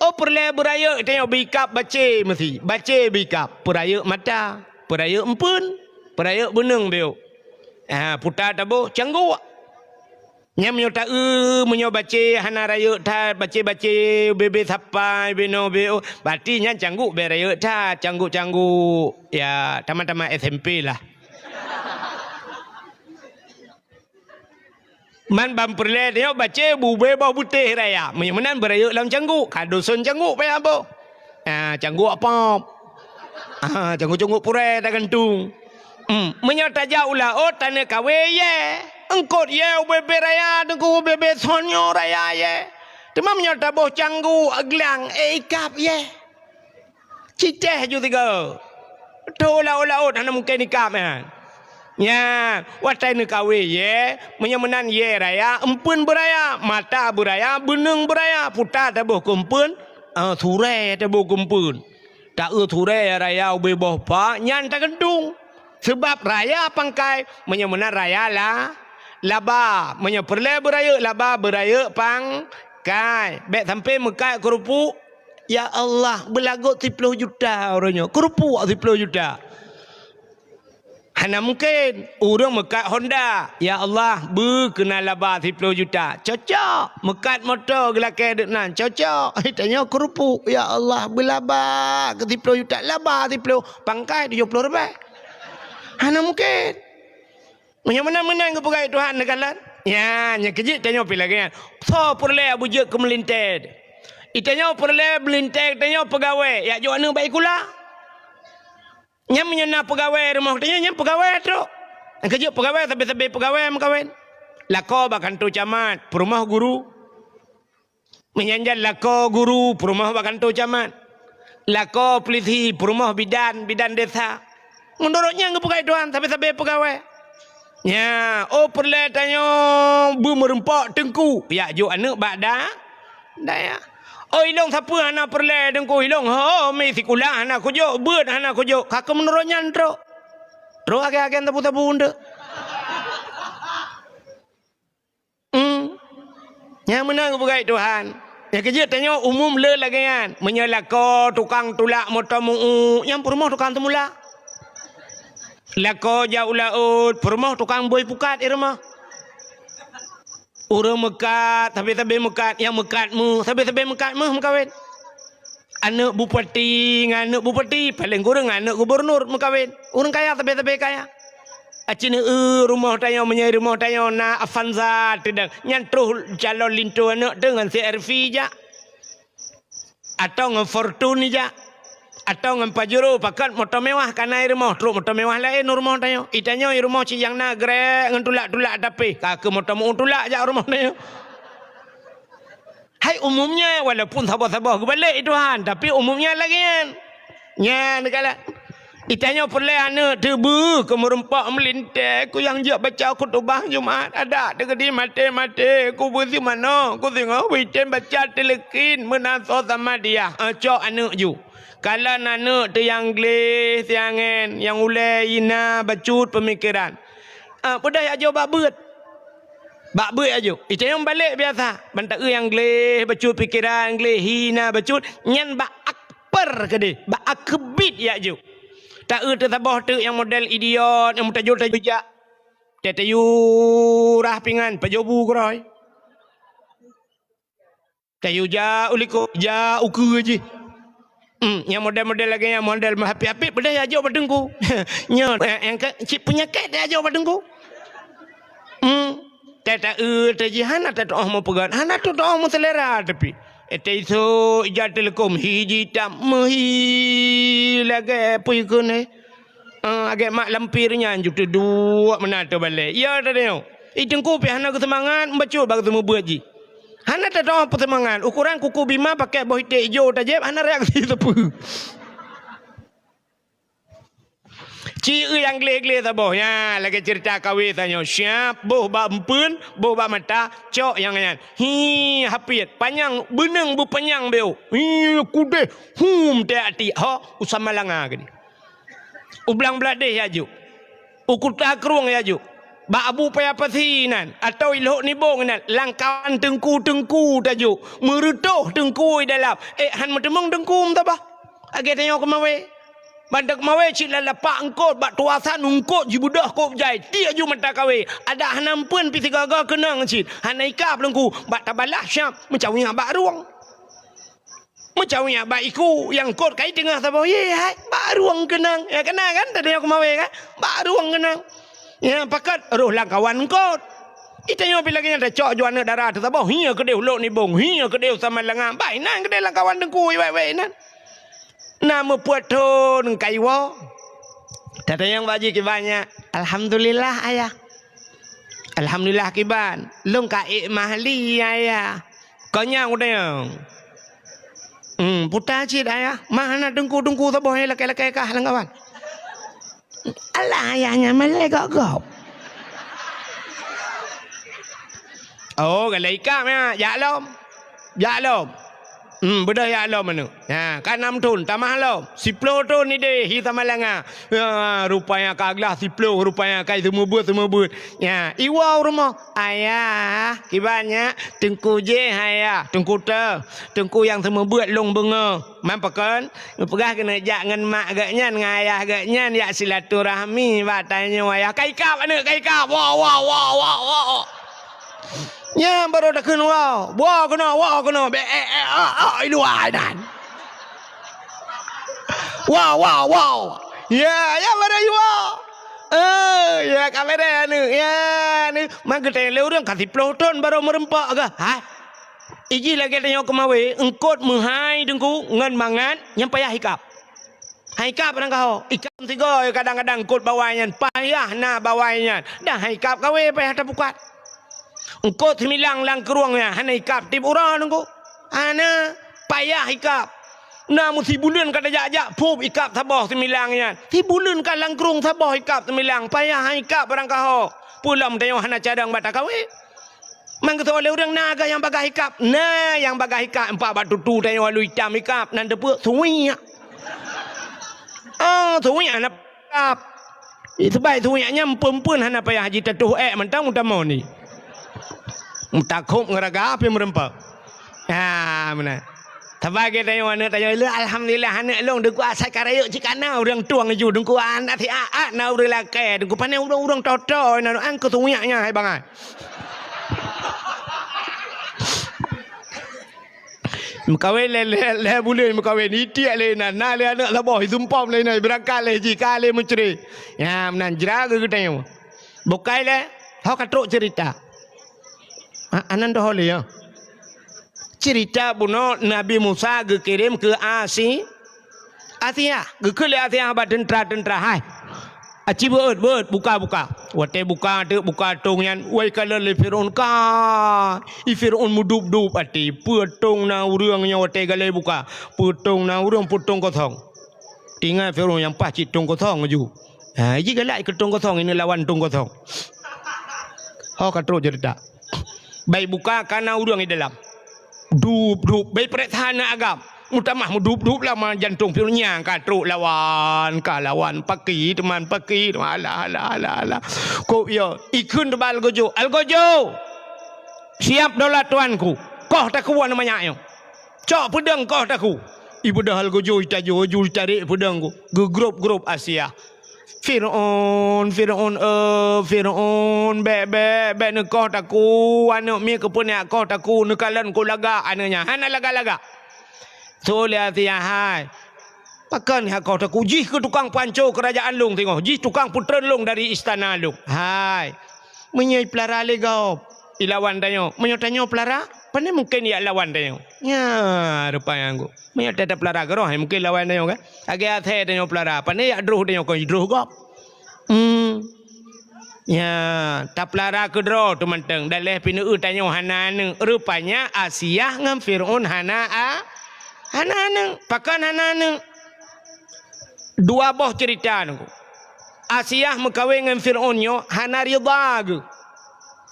Oh peureulée beurayeuk tanyoe beu ikab bacé meusi, bacé beu ikab, peurayeuk mata, peurayeuk empeuen, peurayeuk beuneueng biôk. Ha, puta taboh cangguk. Nyan meunyoe taeu, meunyoe bacé hana rayeuk that, bacé-bacé bebe sapai binoe be, oh, berarti nyan cangguk bék rayeuk that, cangguk-cangguk ya tamat-tamat S M P lah. Man ban peureulée tanyoe bacé bube boh butéh raya. Meunyoe meunan beurayeuk lam cangguk, ka duson cangguk payah boh. Ah, cangguk apop. Ah, cangguk-cangguk purée tagantung. Hmm, meunyoe tajak u laôt taneuk kawe yé. Eungkôt yé ubé-bé raya teungku ubé-bé sonyo raya yé. Teuma meunyoe taboh cangguk glang, eh, ikab yé. Citéh ju tiga. Tho laôt-laôt hana mungken ikab nyan. Nyan, watée neukawe yé, meunyoe meunan yé raya, empeuen beuraya, mata beuraya, beuneueng beuraya, puta taboh keu empeuen, eh, surée taboh keu empeuen. Taeu surée raya ubé boh pa, nyan tagantung. Seubab raya pangkai, meunyoe meunan raya la, laba. Meunyoe peureulée beurayeuk laba, beurayeuk pangkai. Bék sampoe meukat keurupuek, "Ya Allah, beulagot siploh juta uroe nyoe." Keurupuek siploh juta. Hana mungken. Ureuëng meukat Honda, "Ya Allah, beu keunan laba siploh juta." Cocok. Meukat moto geulakée deuk nan. Cocok. Tanyoe keurupuek, "Ya Allah, beulaba keu siploh juta." Laba siploh, pangkai tujoh ploh ribée. Hana mungken. Meunyoe meunan-meunan geupeugah Tuhan neukalon. Ya, nyang keujeuet tanyoe pih lagée nyan. Soe peureulée beujeuet keu meulintée? Itanyoe peureulée meulintée tanyoe peugawée, yak jok aneuëk bak sikula. Nyan meunyoe na peugawée rumoh tanyoe, nyan peugawée trok. Nyang keujeuet peugawée sabe-sabe peugawée meukawen. Lakoe bak kantô camat, peurumoh guru. Meunyan jan lakoe guru peurumoh bak kantô camat. Lakoe peulisi peurumoh bidan, bidan desa. Meunurot nyang geupeugah Tuhan sabe-sabe peugawée. Nya, oh peureulée tanyoe beumeureumpok teungku, yak jok aneuëk bak da-, dayah. Oh ilong sapeue hana peureulée teungku, ilong ho mi sikula hana kujok, beuet hana kujok, ka keu meunurot nyan trok. Trok agen-agen sabu-sabu eunteuk. Hmm. Nyang meunan geupeugah Tuhan. Nyang keujeuet tanyoe umum le lagée nyan. Meunyoe lakoe tukang tulak moto meu-uek, nyang peurumoh tukang teumulak. Lakoe jak u laôt, peurumoh tukang bôi pukat i rumoh. Ureuëng meukat, sabe-sabe meukat, nyang meukat meuh, sabe-sabe meukat meuh meukawen. Aneuëk bupati ngon aneuëk bupati, paleng kureueng aneuëk gubunur meukawen. Ureuëng kaya sabe-sabe kaya. Aci neu rumoh tanyoe, meunyoe rumoh tanyoe na Avanza teudang, nyan troh calon linto aneuëk teuh ngon C R V jak. Atau ngon Fortuner jak. Atau ngon Pajero, pakat moto mewah ka na i rumoh, trok moto mewah laén u rumoh tanyoe. Itanyoe i rumoh ci nyang na grek ngon tulak-tulak tapi, ka keu moto meu-uek tulak jak u rumoh tanyoe. Hai umumnya, walaupun saboh-saboh geubalek Tuhan, tapi umumnya lagée nyan. Nyan kala. Itanyoe peureulée aneuëk teuh beu keu meureumpok meulintée, keu nyang jeuet baca khutubah Jumat, adak teukeudi maté-maté, keu beusi manoe, keu singoh beuitem baca tileukin meunan soe sama dia. Eh, cok aneuëk ju. Kalon aneuëk teuh nyang gleh, siangen, nyang ulée, ina, bacut peumikeran. Ah, peudeh jak jok bak beuet. Bak beuet aju. Itanyong balek biasa. Ban taeu nyang gleh bacut pikeran, gleh hina bacut, nyan bak akper keudeh, bak akebit ya aju. Taeu teusaboh teuk nyang model idiot, nyang meutajur-tajur jak. Teu-teu yue rah pingan, pajoh bu keuroi. Teu yue jak u likot, jak u keue jih. Hmm, nyang model-model lagèe nyan, model meuhapit-hapit, peudeh jak jok bak teungku. Nyoe, eh, nyang ka cit peunyakét jak jok bak teungku. Hmm, teu-teu, eh, teu jih hana teu-teu meupeugah, hana teu-teu meuselera tapi. Eh, teu isok ija teuleukom, hi jitam meuhi lagèe peue keuneuk. Ah, agak mak lampir nyan ju teuduek meunan teubalek. Ya, teudeungoe. I teungku pih hana geuseumangat, bacut bak seumeubeuet jih. Hana teudoh peuseumangat. Ukuran kuku bima pakai boh iték ijo tajép, hana reaksi sapeue. Ci nyang gleh-gleh saboh. Nya, lagèe cerita kawé tanyoe. Siap, boh bak empeuen, boh bak mata, cok nyang nyan. Hi, hapit. Panyang, beuneueng beupanyang beu. Hi, kudeh. Hum, teuak tik. Ho, u Samalanga geude. U Blang Bladeh ya juk. U Kuta Krueng ya juk. Bak Abu Paya Pasi nan, atau i Lhok Nibong nan, lam kawan teungku-teungku tajuk. Meureutoh teungku i dalam. Eh, han meuteumeung teungku meutabah. Agé tanyoe keumawé. Ban teuk keumawé cit lam lapak eungkot, bak tuasan eungkot jibeudôh kôb jai. Tiek ju mata kawé. Adak hana empeuen pih sigaga keunong cit. Hana ikab teungku. Bak tabalah syam, meucawiyak bak rueng. Meucawiyak bak iku nyang kot kai teungoh saboh, ye hai, bak rueng keunong. Ya, keunong kan, tadi aku mawé kan? Bak rueng keunong. Ya, pakat roh lam kawan kot. Itanyoe pih lagèe nyan tacok ju aneuk dara teusaboh, hiya keudeh u Lhok Nibong, hiya keudeh u Samalanga. Bah, inan keudeh lam kawan teungku, iwai-wai inan. Na meupeuet thon kaiwoe. Tatanyong bak jih kiban nyan, "Alhamdulillah, Ayah." "Alhamdulillah kiban, lôn ka ék mah li, Ayah." Keu nyang udeueng. Hmm, puta cit, Ayah. Mah hana teungku-teungku saboh nyang lakèe-lakèe kah lam kawan. Alah, Ayah nyan malèe gop-gop. Oh, galak ikab nyan. Jak lom. Jak lom. Hmm, beudôh jak lom aneuk. Ha, ka nam thon, tamah lom. Siploh thon idéh hi Samalanga. Ha, rupanya ka glah siploh, rupanya ka seumeubeuet-seumeubeuet. Ya, iwoe u rumoh, "Ayah, kiban nyak, teungku jih, Ayah, teungku teuh, teungku nyang seumeubeuet lôn beungoh." Man pakon? Geupeugah keuneuk jak ngon mak geuh nyan, ngon ayah geuh nyan, jak silaturahmi bak tanyoe, Ayah. Ka ikab aneuk, ka ikab. Woe, woe, woe, woe, woe. Nyan barô takheun woe. Woe keunoe, woe keunoe. Bèk, eh, eh, ah, ah, i luwa nyan. Woe, woe, woe. Ya, ya, barô i woe. Eh, ya, ka beureh aneuk, ya, aneuk. Man geutanyong lé ureueng ka siploh thon barô meureumpok geuh. Hai. Ijih lagèe tanyoe keumawé, eungkot meuhai teungku ngon mangat nyang payah ikab. Hai ikab barangkaho, ikab sigoe kadang-kadang eungkot bawai nyan, payah na bawai nyan. Dah hai ikab kawé payah tapukat. Eungkot similang lam krueng nyan, hana ikab tiep uroe teungku. Hana, payah ikab. Na meusibuleuen ka tajak-jak, phup ikab saboh similang nyan. Sibuleuen ka lam krueng saboh ikab similang, payah han ikab barangkaho. Peue lom tanyoe hana cadang bak takawé. Man geutanyong lé ureueng na geuh nyang bagaih ikab. Na nyang bagaih ikab, empat bak tutu tanyoe alu itam ikab, nan teupeue suwiek. Oh, suwiek hana ikab. Ih, seubab suwiek nyan empeuen-empeuen hana payah jitatuh ék mantong utamoe ni. Meutakhob ngeuraga pih meureumpok. Ha, meunan. Saban geutanyoe aneuk tanyoe, "Lé, alhamdulillah, aneuk lôn, Teungku, asai ka rayeuk cit ka na ureueng tueng ju, Teungku, aneuk siat-at na ureueng lakèe, Teungku, pane ureueng-ureueng toto na, an keu suwiek nyan hai bangai." Meukawen lé, lé, lé buleuen meukawen, itiek lé inan, na lé aneuk saboh, isumpom lé inan, beurangkat lé jih, ka lé meucré. Nyan meunan jra geutanyoe. Bukai lé, ho ka trok cerita. Ha, anan doh lé, ya. Cerita bunoe Nabi Musa geukirém keu Asi-, Asia. Geukheun lé Asia bak teuntra-teuntra, "Hai, aci beuet, beuet, buka, buka." Watèe buka, teuk buka tong nyan, wai kalon lé Firaun ka. I Firaun meudup-dup até, peue tong na ureueng nyoe watèe galai buka. Peue tong na ureueng, peue tong kosong. Teuingat Firaun nyang paih cit tong kosong ju. Ha, jih galak keu tong kosong, ini lawan tong kosong. Ho ka trok cerita. Bai buka ka na ureueng di dalam. Dup, dup, bai peuriksa na agam. Meutamah meudup-dup lama jantong pion nyang ka trok lawan, ka lawan. Paki, teuma paki, teuma alah, alah, alah, alah. Kok yo, ikheun teuba algojo. Algojo! "Siap daulat tuanku, koh takue aneuk manyak nyoe. Cok peudeueng koh takue." Ibeudôh laju, itajôh, laju itarek peudeueng ku. Geugrôp-grôp Asiah. "Fir'aun, Fir'aun, eh, Fir'aun, bèk, bèk, bèk neukoh takue aneuk miet, keupeue neukoh takue, neukalon ku lagak aneuk nyan." Hana lagak-lagak. Tho lé Asiah, "Hai, pakon hana koh takue? Jih keuh tukang panco keurajaan lôn singoh, jih tukang peutreun lôn dari istana lôn. Hai, meunyoe ipeulara lé gob, ilawan tanyoe. Meunyoe tanyoe peulara, pane mungken jak lawan tanyoe. Nyan rupa nyang ku. Meunyoe ta-, tapeulara keudroe, mungken lawan tanyoe kan? Lagèe asèe tanyoe peulara, pane jak droh tanyoe kon jidroh gob." Hmm. Ya, tapeulara keudroe teumantong, dan lheuh pih neueu tanyoe hana aneuk. Rupanya Asiah ngon Fir'aun hana a-, hana aneuk. Pakon hana aneuk? Dua boh ceurita nyoe. Asiah meukawen ngon Fir'aun nyoe hana ridha geuh.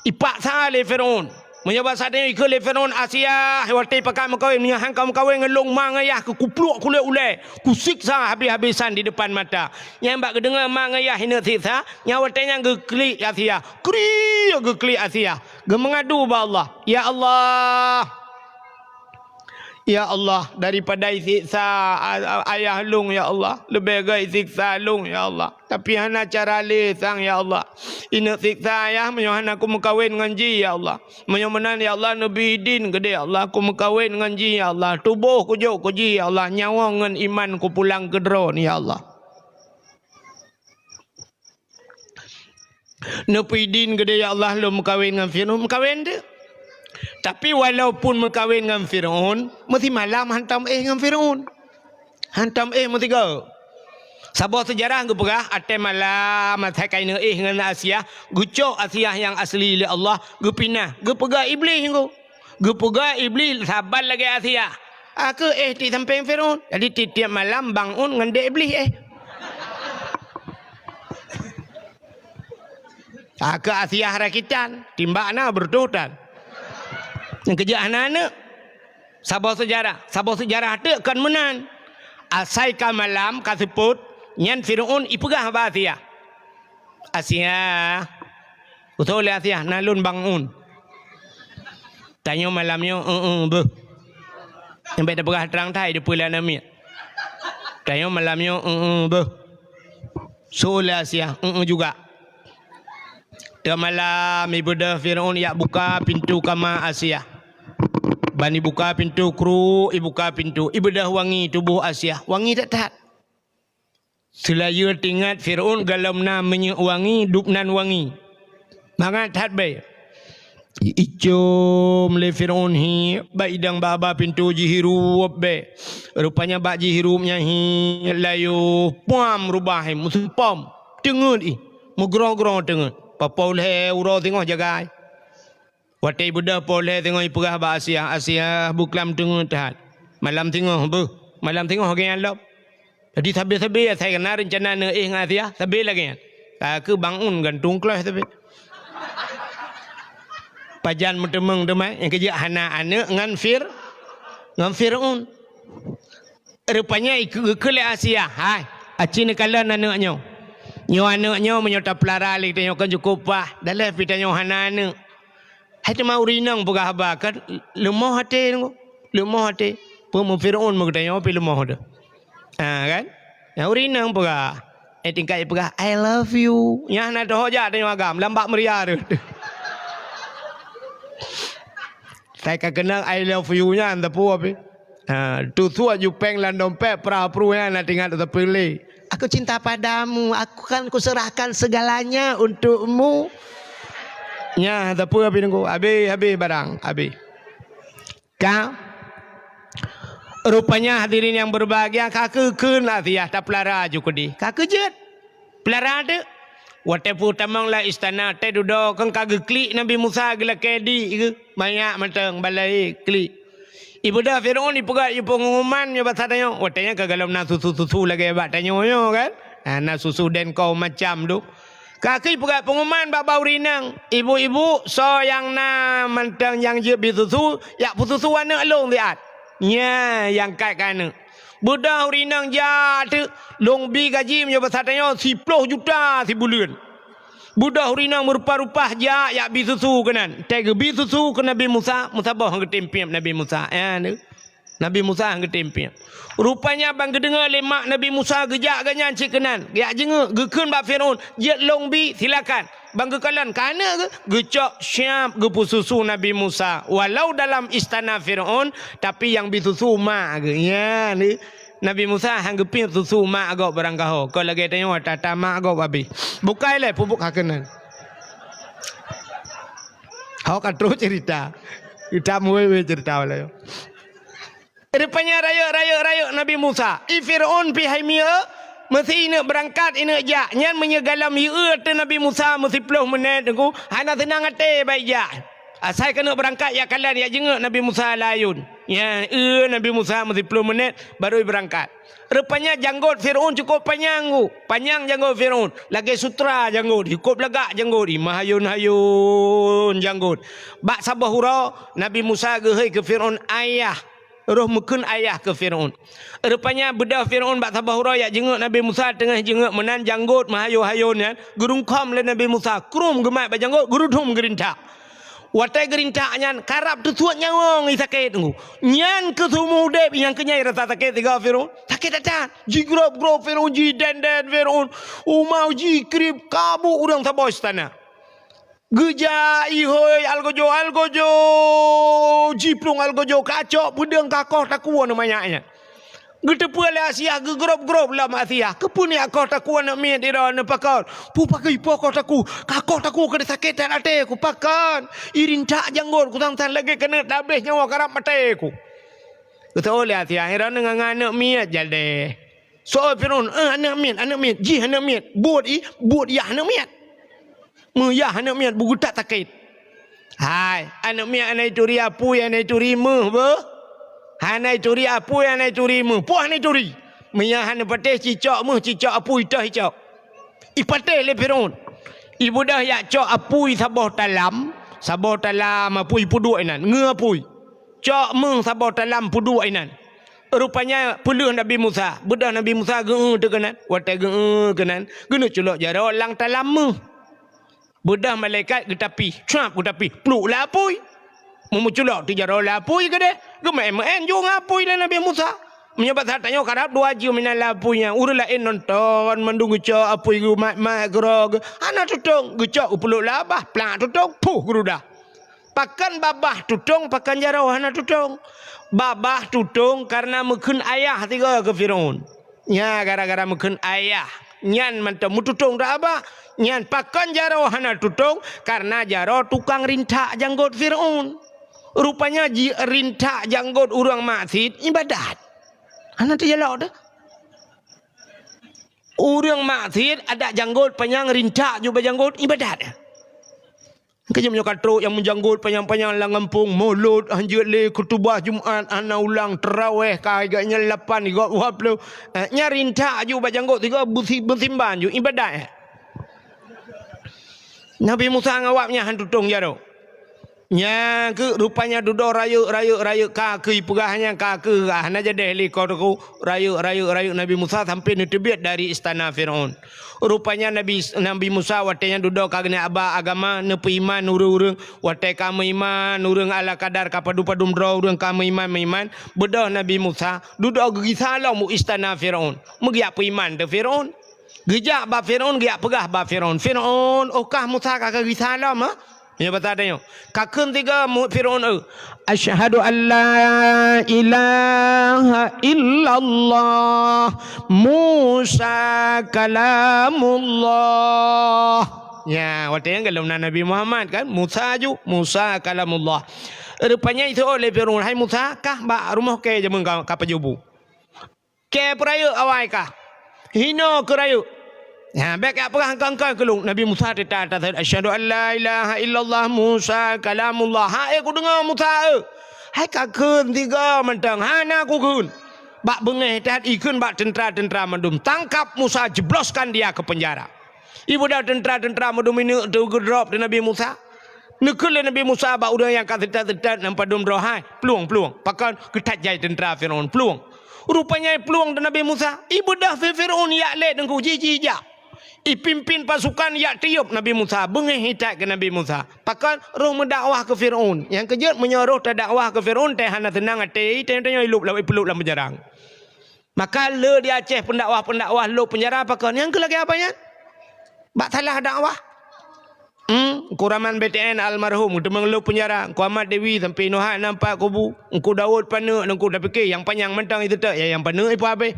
Ipaksa lé Fir'aun. Meunyoe basa tanyoe ikheun lé Fir'aun, "Asiah, watèe pakat meukawen, meunyoe han ka meukawen ngon lôn, ma ngon yah keu kupluek kulét ulèe, kusiksa habéh-habésan di depan mata." Nyan bak geudeungoe ma ngon yah ineuk siksa, nyan watèe nyan geuklik Asiah. Kriek geuklik Asiah. Geumeungadu bak Allah, "Ya Allah, ya Allah, daripada isiksa a-, a-, ayah lôn, ya Allah, leubeh gèt isiksa lôn, ya Allah. Tapi hana cara lé sang, ya Allah. Ineuk siksa ayah meunyoe hana kumeukawen ngon jih, ya Allah. Meunyoe meunan, ya Allah, neubri idin keudéh, ya Allah, kumeukawen ngon jih, ya Allah. Tuboh kujok keu jih, ya Allah. Nyawöng ngon iman kupulang keu droeneuh, ya Allah." Neupeuidin keudéh, "Ya Allah, lôn meukawen ngon Fir'aun." Meukawen teuh. Tapi walaupun meukawen ngon Fir'aun, meusimalam hantom éh ngon Fir'aun. Hantom éh meusigoe. Saboh seujarah geupeugah, watèe malam, asai ka ineuk éh ngon Asiah, geucok Asiah nyang asli lé Allah, geupinah, geupeugah Iblih nyoe. Geupeugah Iblih saban lagèe Asiah. Ka keuh éh di sampéng Fir'aun. Jadi, tiep-tiep malam bangun ngon dèk Iblih éh. Ka keuh Asiah rakitan, timbak na beureutoh tan. Nyang keujeuet hana aneuk. Saboh seujarah, saboh seujarah teuk kon meunan. Asai ka malam, ka seupôt, nyan Fir'aun ipeugah bak Asiah. "Asiah, usoe lé Asiah, na lôn bangun." Tanyoe malam nyoe, "Eueh, beuh." Nyang bèk tapeugah trang that, dipeue lé aneuk miet. Tanyoe malam nyoe, "Eueh, beuh." Soe lé Asiah, "Eueh juga." Teuh malam, ibeudôh Fir'aun jak buka pintoe kama Asiah. Ban ibuka pintoe, kruk, ibuka pintoe, ibeudôh wangi tuboh Asiah, wangi that-that. Seulayeue teuingat Fir'aun gohlom na minyeuk wangi, dub nan wangi. Mangat that bèe. Icom lé Fir'aun hi, bak idang bak haba pintoe jihirup bèe. Rupanya bak jihirup nyan hi, layoh, puam rubah hi, meuseupom. Teungeut ih, meugroe-groe teungeut. Papo lhèe uroe singoh jagai. Watèe ibeudôh po lhèe singoh ipeugah bak Asiah, "Asiah, beuklam teungeut that. Malam singoh beuh, malam singoh lagèe nyan lom." Jadi sabe-sabe asai na reuncana neuéh ngon Asiah, sabe lagèe nyan. Ka keuh bangun gantung kleuh sabe. Pajan meuteumeung teuma, nyang keujeuet hana aneuk ngon Fir-, ngon Fir'aun. Rupanya ikeu-, geukheun lé Asiah, "Hai, aci neukalon aneuk nyoe. Nyoe aneuk nyoe meunyoe tapeulara lé geutanyoe kan cukôp paih, dan lheuh pih tanyoe hana aneuk." Hai teuma ureueng inong peugah haba kan leumoh até nyoe, leumoh até. Peue meu Fir'aun meu geutanyoe pih leumoh teuh. Ha kan? Nyang ureueng inong peugah, eh, tingkat peugah, "I love you." Nyan hana teuho jak tanyoe agam, lam bak meuria teuh. Sai ka keunong "I love you" nyan teupeu pih. Ha, tusoe jupeng lam dompet, pra-pru nyan na teuingat teupeu lé. "Aku cinta padamu, aku kan kuserahkan segalanya untukmu." Nyan teupeu pih nunggu. Habéh, habéh barang, habéh. Ka. Rupanya hadirin yang berbahagia, ka keu kheun Asiah tapeulara ju keudéh. Ka keu jeuet. Peulara teuk. Watèe peutamong lam istana, watèe dudoe kan ka geuklik Nabi Musa geulakèe di geuh, manyak mantong balai klik. Ibeudôh Fir'aun ipeugah ié peungumuman nyoe basa tanyoe. Watèe nyan ka gohlom na susu-susu lagèe bak tanyoe nyoe kan. Ha, na susu dan kaum macam tu. Ka keuh ipeugah peungumuman bak bak ureueng inong, "Ibu-ibu, soe nyang na mantong nyang jeuet bi susu, jak peususu aneuk lôn siat." Nyan nyang kat keu aneuk. Beudôh ureueng inong jak teuk, lôn bi gaji meunyoe basa tanyoe siploh juta sibuleuen. Beudôh ureueng inong meurupa-rupa jak, jak bi susu keunan. Watèe geubi susu keu Nabi Musa, meusaboh han geutem piep Nabi Musa. Ya, ni. Nabi Musa han geutem piep. Rupanya ban geudeungoe lé mak Nabi Musa geujak geuh nyan cit keunan. Jak jingeuk, geukheun bak Firaun, "Jeuet lôn bi, silakan." Ban geukalon, ka aneuk geuh, geucok siap geupeususu Nabi Musa. Walau dalam istana Firaun, tapi nyang bi susu mak geuh. Ya, ni. Nabi Musa han geupiep susu mak gob barangkaho. Kon lagèe tanyoe ata-ata mak gob abéh. Bukai lé pupuk ka keunan. Ho ka trok cerita. Kita muwe-we cerita walai. Rupanya rayeuk, rayeuk, rayeuk Nabi Musa. I Firaun pih hai mieu, meusi ineuk beurangkat, ineuk jak. Nyan meunyoe galam yue ateueh Nabi Musa meusiplôh meunét teungku, hana seunang até bak ijak. Asai keuneuk beurangkat jak kalon, jak jingeuk Nabi Musa lam ayôn. Nyan, eu Nabi Musa meusiplôh meunét baru beurangkat. Rupanya janggot Firaun cukôp panyang, ku. Panyang janggot Firaun. Lagèe sutra janggot, cukôp lagak janggot, i meuhayôn-hayôn janggot. Bak saboh uroe, Nabi Musa geuhôi keu Firaun, "Ayah." Roh meukheun ayah keu Firaun. Rupanya beudôh Firaun bak saboh uroe jak jingeuk Nabi Musa, teungoh jingeuk meunan janggot meuhayôn-hayôn nyan, geurungkhom lé Nabi Musa, krum geumat bak janggot, geurudum geurintak. Watèe geurintak nyan, karab teusuet nyawöng i sakét teungku. Nyan keuh seumeu udép nyang keunyai rasa sakét sigoe Firaun. Sakét that-that. Jigrob-grob Firaun, jidèn-dèn Firaun. Uma jikrieb, ka buet ureueng saboh istana. Geujak ihôi algojo-algojo, jiplueng algojo kacok, peudeueng ka koh takue aneuk manyak nyan. Geuteupeue lé Asiah, geugrob-grob lom Asiah. Keupeue neujak koh takue aneuk miet droeneuh pakon? Peue pakon ipoh koh takue? Ka koh takue keu sakét that até ku pakon. I rintak janggot ku sang-sang lagèe keuneuk tabléh nyawa karab maté ku. Geuteupeue lé Asiah, droeneuh ngon aneuk miet jaleh. Soe Firaun, "Eh, aneuk miet, aneuk miet, jih aneuk miet." Buet i, buet yah aneuk miet. Meuyah aneuk miet beugeutat sakét. Hai, aneuk miet hana ituri apui, hana ituri méuh beuh. Hana ituri apui, hana ituri méuh. Peue hana ituri? Meuyah hana patéh cicok méuh, cicok apui toh icok. Ipatéh lé Firaun. Ibeudôh jak cok apui saboh talam, saboh talam apui peuduek inan, ngeue apui. Cok méuh saboh talam peuduek inan. Rupanya peuleueh Nabi Musa. Beudôh Nabi Musa geu-eu teuh keunan. Watèe geu-eu keunan, geuneuk culok jaroe lam talam méuh. Beudôh malaikat geutapih, cuap geutapih, pluek lam apui. Meumeuculok teuh jaroe lam apui keudéh, geumeu'en-meu'en ju ngon apui lé Nabi Musa. Meunyoe bak that tanyoe karab dua jeuem inan lam apui nyan, ureueng laén nonton mandum geucok apui geumat-mat keudroe geuh, hana tutong, geucok geupluek lam babah, plak tutong, puh geurudah. Pakon babah tutong, pakon jaroe hana tutong? Babah tutong kareuna meukheun ayah sigoe keu Firaun. Nya gara-gara meukheun ayah, nyan mantong meututong dak babah. Nyan pakon jaroe hana tutong, kareuna jaroe tukang rintak janggot Firaun. Rupanya ji-, rintak janggot ureueng maksiet ibadat. Hana teujalok teuh. Ureueng maksiet adak janggot panyang rintak ju bak janggot ibadat. Keujeuet nyoe ka trok nyang meujanggot panyang-panyang lam gampông, mulod hanjeuet lé, khutubah Jumat hana ulang, taraweh ka gobnyan lapan, gob dua ploh. Eh, nyan rintak ju bak janggot sigoe beusi-, beusimban ju ibadat. Nabi Musa ngon awak nyan han tutong jaroe. Nyan keuh rupanya dudoe rayeuk, rayeuk, rayeuk ka keuh ipeugah nyan ka keuh hana jadeh lé koh takue. Rayeuk, rayeuk, rayeuk Nabi Musa sampai neuteubiet dari istana Firaun. Rupanya Nabi, Nabi Musa watèe nyan dudoe ka geuneuk aba agama, neupeuiman ureueng-ureueng. Watèe ka meuiman ureueng ala kadar ka padum-padum droe ureueng ka meuiman-meuiman, beudôh Nabi Musa dudoe geugisa lom u istana Firaun. Meugeujak peuiman teuh Firaun. Geujak bak Firaun, geujak peugah bak Firaun, "Firaun, oh kah Musa ka geugisa lom, ha?" Nyoe basa tanyoe. Ka kheun sigoe mu-, Firaun, eu, "Asyhadu an la ilaha illallah, Musa kalamullah." Nya, watèe nyan gohlom na Nabi Muhammad kan, Musa ju, Musa kalamullah. Rupanya iseuôt lé Firaun, "Hai Musa, kah bak rumoh kèe jameun ka, ka pajoh bu?" Kèe peurayeuk awai kah? Hinoe keu rayeuk. Nyan, bèk jak peugah angkon-angkon keu lôn. Nabi Musa teutap taseuôt, "Asyhadu an la ilaha illallah Musa kalamullah." Hai kudeungoe Musa, eu. Hai ka kheun sigoe mantong, hana kukheun. Bak beungéh that ikheun bak teuntra-teuntra mandum, "Tangkap Musa, jebloskan dia ke penjara." Ibeudôh teuntra-teuntra mandum ineuk teuh geudrop teuh Nabi Musa. Neukheun lé Nabi Musa bak ureueng nyang ka seutôt-seutôt nyang padum droe, "Hai, plueng, plueng." Pakon? Geuthat jai teuntra Firaun, plueng. Rupanya plueng teuh Nabi Musa, ibeudôh Firaun jak lé teungku, ji, ji jak. Ipimpin pasukan jak tiôb Nabi Musa, beungéh itat keu Nabi Musa. Pakon? Roh meudakwah keu Fir'aun. Nyang keujeuet meunyoe roh tadakwah keu Fir'aun, teuh hana seunang até, tanyoe-tanyoe ilôb lam, ipeulôb lam penjara. Maka le di Aceh pendakwah-pendakwah lôb penjara pakon? Nyang keu lagèe apa nyan? Bak salah dakwah. Hmm, Teungku Rahman B T N almarhum, teuma lôb penjara. Teungku Ahmad Dewi sampoe inoe hai nampak kubu. Teungku Daud paneuk, Teungku tapike nyang panyang mantong iteutôt, ya nyang paneuk ipeuhabéh.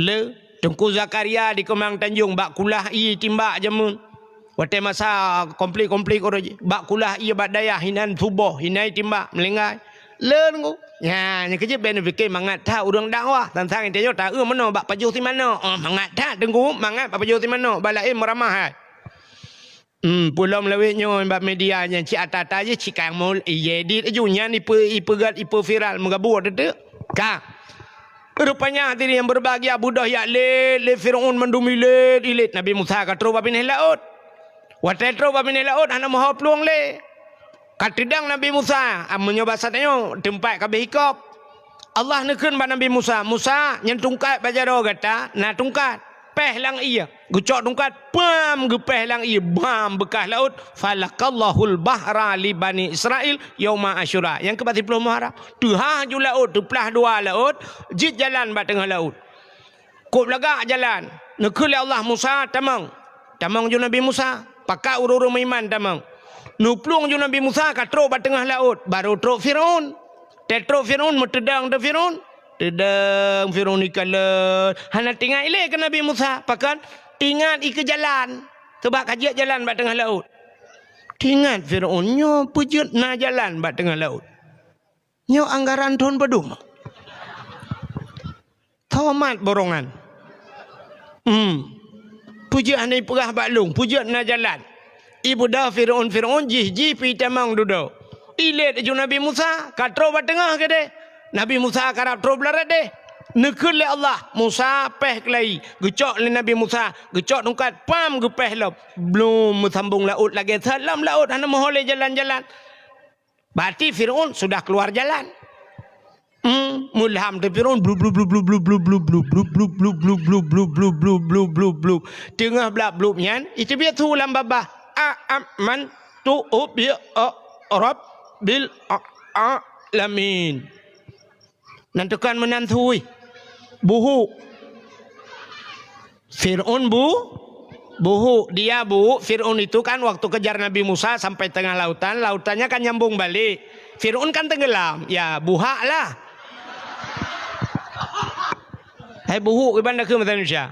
Le, Teungku Zakaria di Keumang Tanjong bak kulah ié timbak jameun. Watèe masa konflik-konflik uroe jih, bak kulah ié bak dayah hinan suboh, hinan timbak, meulinggai. Le Teungku. Nyan, nyang keujeuet bèk neupike mangat that ureueng dakwah. Sang-sang tanyoe taeu meunoe bak pajoh si manok. Oh, mangat that Teungku, mangat bak pajoh si manok, bak laén meuramah hai. Hmm, peulom lawét nyoe bak media nyan cit ata-ata jih cit ka mul, ijeh dit laju nyan ipe-, ipeugèt, ipeuviral meugabuk teuk-teuk. Ka. Rupanya hadirin yang berbahagia, beudôh jak lét, lé Fir'aun mandum ilét-ilét. Nabi Musa ka trôk bak binéh laôt. Watèe trôk bak binéh laôt hana meuho plueng lé. Ka teudong Nabi Musa, ah, meunyoe basa tanyoe teumpat ka beuhikop. Allah neukheun bak Nabi Musa, "Musa, nyan tungkat bak jaroe gata, na tungkat." Péh lam ié. Geucok tungkat, pam, geupéh lam ié, bam, beukah laôt. "Falaqallahul bahra li Bani Israil yauma Asyura." Nyang keuh bak siplôh Muharram. Teuhah ju laôt, teuplah dua laôt, jeuet jalan bak teungoh laôt. Kôp lagak jalan. Neukheun lé Allah, "Musa, tamong." Tamong ju Nabi Musa. Pakat ureueng-ureueng meuiman tamong. Neuplueng ju Nabi Musa ka trôk bak teungoh laôt, barô trôk Fir'aun. Teutrôk Fir'aun, meuteudong teuh Fir'aun. Teudong Fir'aun ikalon. Hana teuingat ilée keu Nabi Musa. Pakon? Teuingat ikeu jalan. Sabab ka jeuet jalan bak teungoh laôt. Teuingat Fir'aun, nyoe peue jeuet na jalan bak teungoh laôt. Nyoe anggaran thôn padum. Tomat borongan. Hmm. Peue jeuet hana ipeugah bak lôn, peue jeuet na jalan. Ibeudôh Fir'aun-Fir'aun jih-jih pih tamong dudoe. Ilét ju Nabi Musa, ka trôk bak teungoh keudeh. Nabi Musa karab trôk blah radeh. Neukheun lé Allah, "Musa, péh keulayi." Geucok lé Nabi Musa, geucok tungkat, pam, geupéh lom. Blom meusambong laôt lagée that lom laôt, hana meuho lé jalan-jalan. Berarti Fir'aun sudah keluar jalan. Hmm, meulham teuh Fir'aun, blub, blub, blub, blub. Teungoh blab-blub nyan, iteubiet su lam babah. "A amantu bi rabbil alamin." Nan tukang meunan su, buhuk. Fir'aun bu-, buhuk. Dia buhuk, Fir'aun itu kan waktu kejar Nabi Musa sampai tengah lautan, lautannya kan nyambung balik. Fir'aun kan tenggelam, ya buhak lah. Hai buhuk, iban dakeuh bahasa Indonesia.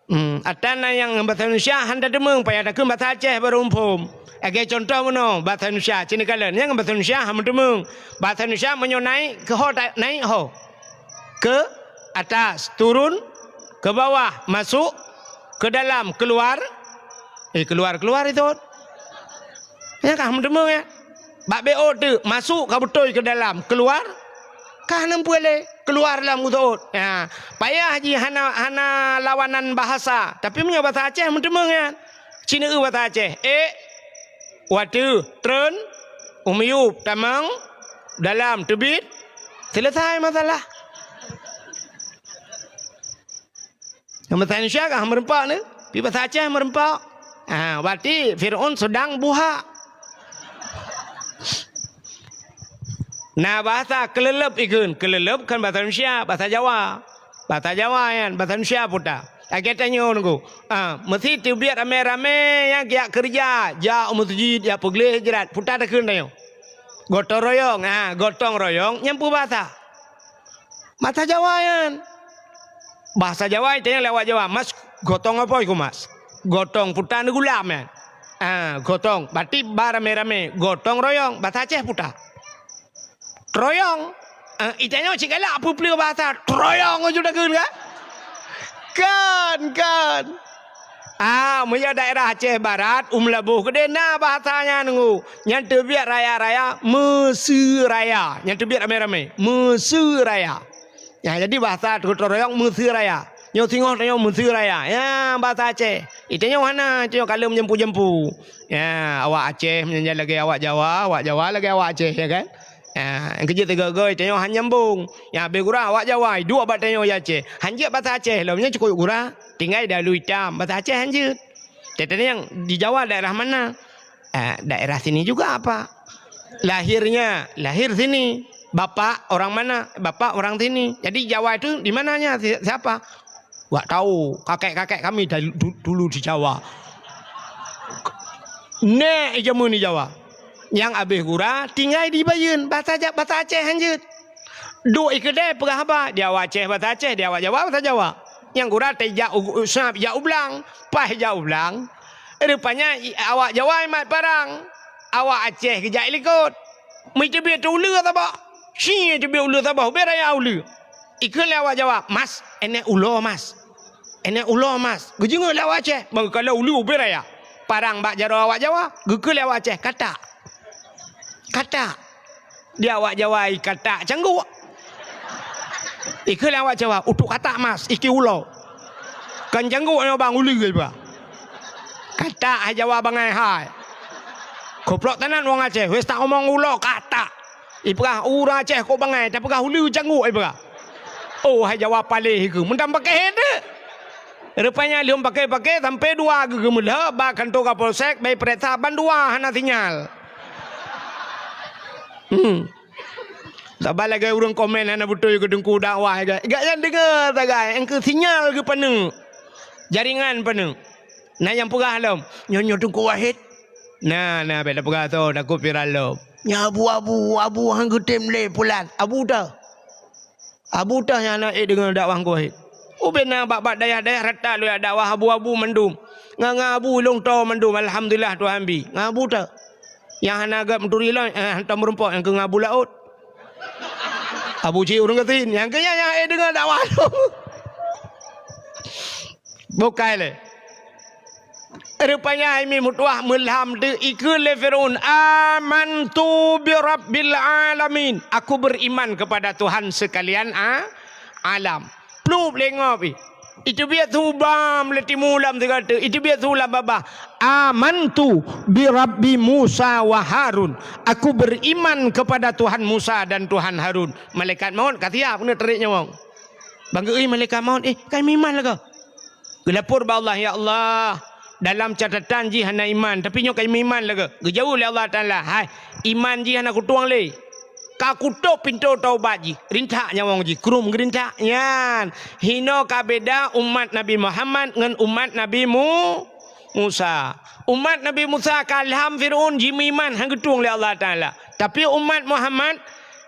Hmm, ata na nyang bahasa Indonesia han tateumeung, payah takheun bahasa Aceh baru muphom. Lagée contoh meunoe, bahasa Indonesia, cit neukalon, nyang bahasa Indonesia han meuteumeung. Bahasa Indonesia meunyoe naik, keu ho ta-, naik ho. Ke atas, turun, ke bawah, masuk, ke dalam, keluar. Eh, keluar, keluar itu. Nyan ka meuteumeung, ya. Bak B O teuk, masuk ka beutôi ke dalam, keluar ka hana peue lé, keluar lam utot. Ha, payah jih hana, hana lawanan bahasa. Tapi meunyoe bahasa Aceh meuteumeung, ya. Cit neueu bahasa Aceh. Ék, wateuh, treun, u miyueb, tamong, dalam, teubiet, selesai masalah. Nyang bahasa Indonesia ka meureumpok ni, pi bahasa Aceh meureumpok. Ha, berarti Fir'aun sedang buhak. Na bahasa keuleuleub ikheun, keuleuleub kan bahasa Indonesia, bahasa Jawa. Bahasa Jawa nyan, bahasa Indonesia peue ta. Lagée tanyoe nunggu. Ah, meusi teubiet ramé-ramé nyang jak keureuja, jak u meuseujid, jak peugleh jrat, peue ta takheun tanyoe. Gotong royong, ah, gotong royong nyan peue bahasa? Bahasa Jawa nyan. Bahasa Jawa tanyoe lewat Jawa, "Mas, gotong apa iku, Mas?" Gotong peue ta neugulam nyan. Ah, gotong, berarti ba ramé-ramé, gotong royong, bahasa Aceh peue ta? Troyong. Eh, itanyoe cit galak peue-peue bahasa. Troyong aju takheun kan? Kan, kan. Ah, meunyoe daerah Aceh Barat, u Meulaboh keudeh na bahasa nyan nunggu. Nyan teubiet raya-raya, meuseuraya. Nyan teubiet ramé-ramé, meuseuraya. Ya, jadi bahasa gotong royong meuseuraya. Nyoe singoh tanyoe meuseuraya. Ya, bahasa Aceh. Itanyoe hana, itanyoe kalon jampu-jampu. Ya, awak Aceh meunyan lagée awak Jawa, awak Jawa lagée awak Aceh, ya kan? Ah, nyang keujeuet teuga-ga tanyoe han nyambong. Nyang abéh gura awak Jawa, iduek bak tanyoe di Aceh. Han jeuet basa Aceh lom, nyan cukôp gura. Tinggai dalu itam, basa Aceh han jeuet. Teuntèe nyang di Jawa daerah mana? Ah, daerah sini juga apa? Lahirnya, lahir sini. Bapak orang mana? Bapak orang sini. Jadi Jawa itu di mananya? Si-, siapa? Wak tahu, kakek-kakek kami dah du-, dulu di Jawa. Nèk jameun di Jawa. Nyang abéh gura tinggai di Bayeuen, basa Ja-, basa Aceh han jeuet. Duek i keudè peugah haba, di awak Aceh basa Aceh, di awak Jawa basa Jawa. Nyang gura teuh jak u, u, sab jak u blang, paih jak u blang. Rupanya i, awak Jawa imat parang, awak Aceh geujak i likot. Meuteubiet uleue saboh. Ci teubiet uleue saboh, ubé raya uleue. Ikheun lé awak Jawa, "Mas, enèk ulo, Mas. Enèk ulo, Mas." Geujeungeuk lé awak Aceh, meukalon uleue ubé raya. Parang bak jaroe awak Jawa, geukheun lé awak Aceh, "Katak." Katak. Di awak Jawa i katak cangguk. Ikheun lé awak Jawa, "Utok katak, Mas, iki ulo." Kan cangguk nyoe bang uleue iba. Katak hai Jawa bangai hai. Goblok tenan wong Aceh, wes tak omong ulo katak. Ipeugah ureueng Aceh kok bangai, tapeugah uleue cangguk ipeugah. Oh, hai Jawa paléh ikeu, meunan pakéh teuh. Rupanya lheueh pakéh-pakéh sampai dua geuh geumeulheueh bak kantor Kapolsek, bai peuriksa ban dua hana sinyal. Hmm. Saban lagèe ureueng komen hana beutôi keu Teungku dakwah, gak, gak nyan deungoe sagai, engkeu sinyal geupaneuk. Jaringan paneuk. Na nyang peugah lom, "Nyoe, nyoe Teungku Wahid." Na, na, bèk tapeugah soe, takot viral lom. "Nyan abu-abu, abu han geutem lé pulan." Abu teuh. Abu teuh nyang hana ék deungoe dakwah Teungku Wahid. Ubé na bak-bak dayah-dayah rata lôn jak dakwah abu-abu mandum. Ngon, ngon abu ilôn toe mandum, alhamdulillah Tuhan bi. Ngon abu teuh. Nyang hana gèt meuturi lom, eh, hantom meurumpok nyang keu ngon abu laôt. Abu cit ureueng gasien, nyang keu nyan nyang ék deungoe dakwah lôn. Bukai lé. Rupanya hai mi meutuah meulham teuh ikheun lé Firaun, "Amantu bi rabbil alamin." Aku beriman kepada Tuhan sekalian a-, alam. Plup lé ngop ih. Iteubiet su bam lé timu lam sigoe teuk, iteubiet su lam babah. "Amantu bi rabbi Musa wa Harun." Aku beriman kepada Tuhan Musa dan Tuhan Harun. Malaikat maut ka siap keuneuk tarék nyawöng. Bang geuh malaikat maut, "Eh, ka meuiman lagoe." Geulapor bak Allah, "Ya Allah, dalam catatan jih hana iman, tapi nyoe ka meuiman lagoe." Geujaweueb lé Allah Taala, "Hai, iman jih hana kutueng lé. Ka kutôp pintoe taubat jih, rintak nyawöng jih, krum geurintak." Nyan, hinoe ka beda umat Nabi Muhammad ngon umat Nabi Mu-, Musa. Umat Nabi Musa ka lham Firaun jimeuiman han geutueng lé Allah Taala. Tapi umat Muhammad,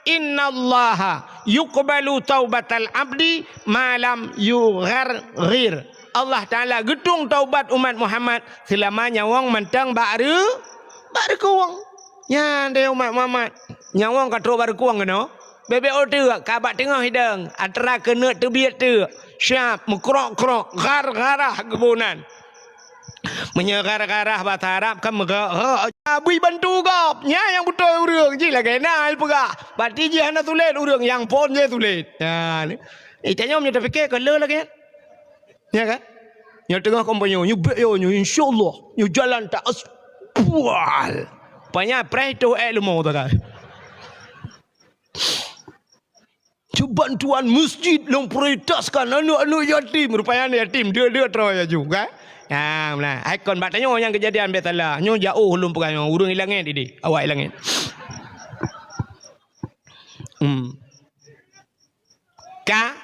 "Innallaha yuqbalu taubatal abdi ma lam yugharghir." Allah Taala geutueng taubat umat Muhammad seulama nyawöng mantong bak reu-, bak reukueng. Nyan deh umat Muhammad. Nyawöng ka trok bak reukueng keunoe. Bèk-bèk ôh teuk, ka bak teungoh idong, atra keuneuk teubiet teuk. Siap, meukrok-krok, ghar-gharah geuboh nan. Meunyoe ghar-gharah basa Arab kan meuga-, ha, bri bantu gob. Nyan nyang beutôi ureueng, jih lagèe na ipeugah. Berarti jih hana sulet ureueng, nyang phôn jih sulet. Nyan. Eh, tanyoe meunyoe tapike ka le lagèe nyan. Nya kan? Nyoe teungoh kompanye, nyoe bèk yo, nyoe insyaallah, nyoe jalan taas. Pual. Panya preh tu eh leumo tu kan. Cuba tuan masjid lôn prioritaskan aneuk-aneuk yatim. Rupanya aneuk yatim, dua-dua troe laju kan? Nah, nah. Hai kon bak tanyoe nyang keujadian bèk salah. Nyoe jauh lôn peugah nyoe, ureueng i langèt idéh, awak i langèt. Hmm. Ka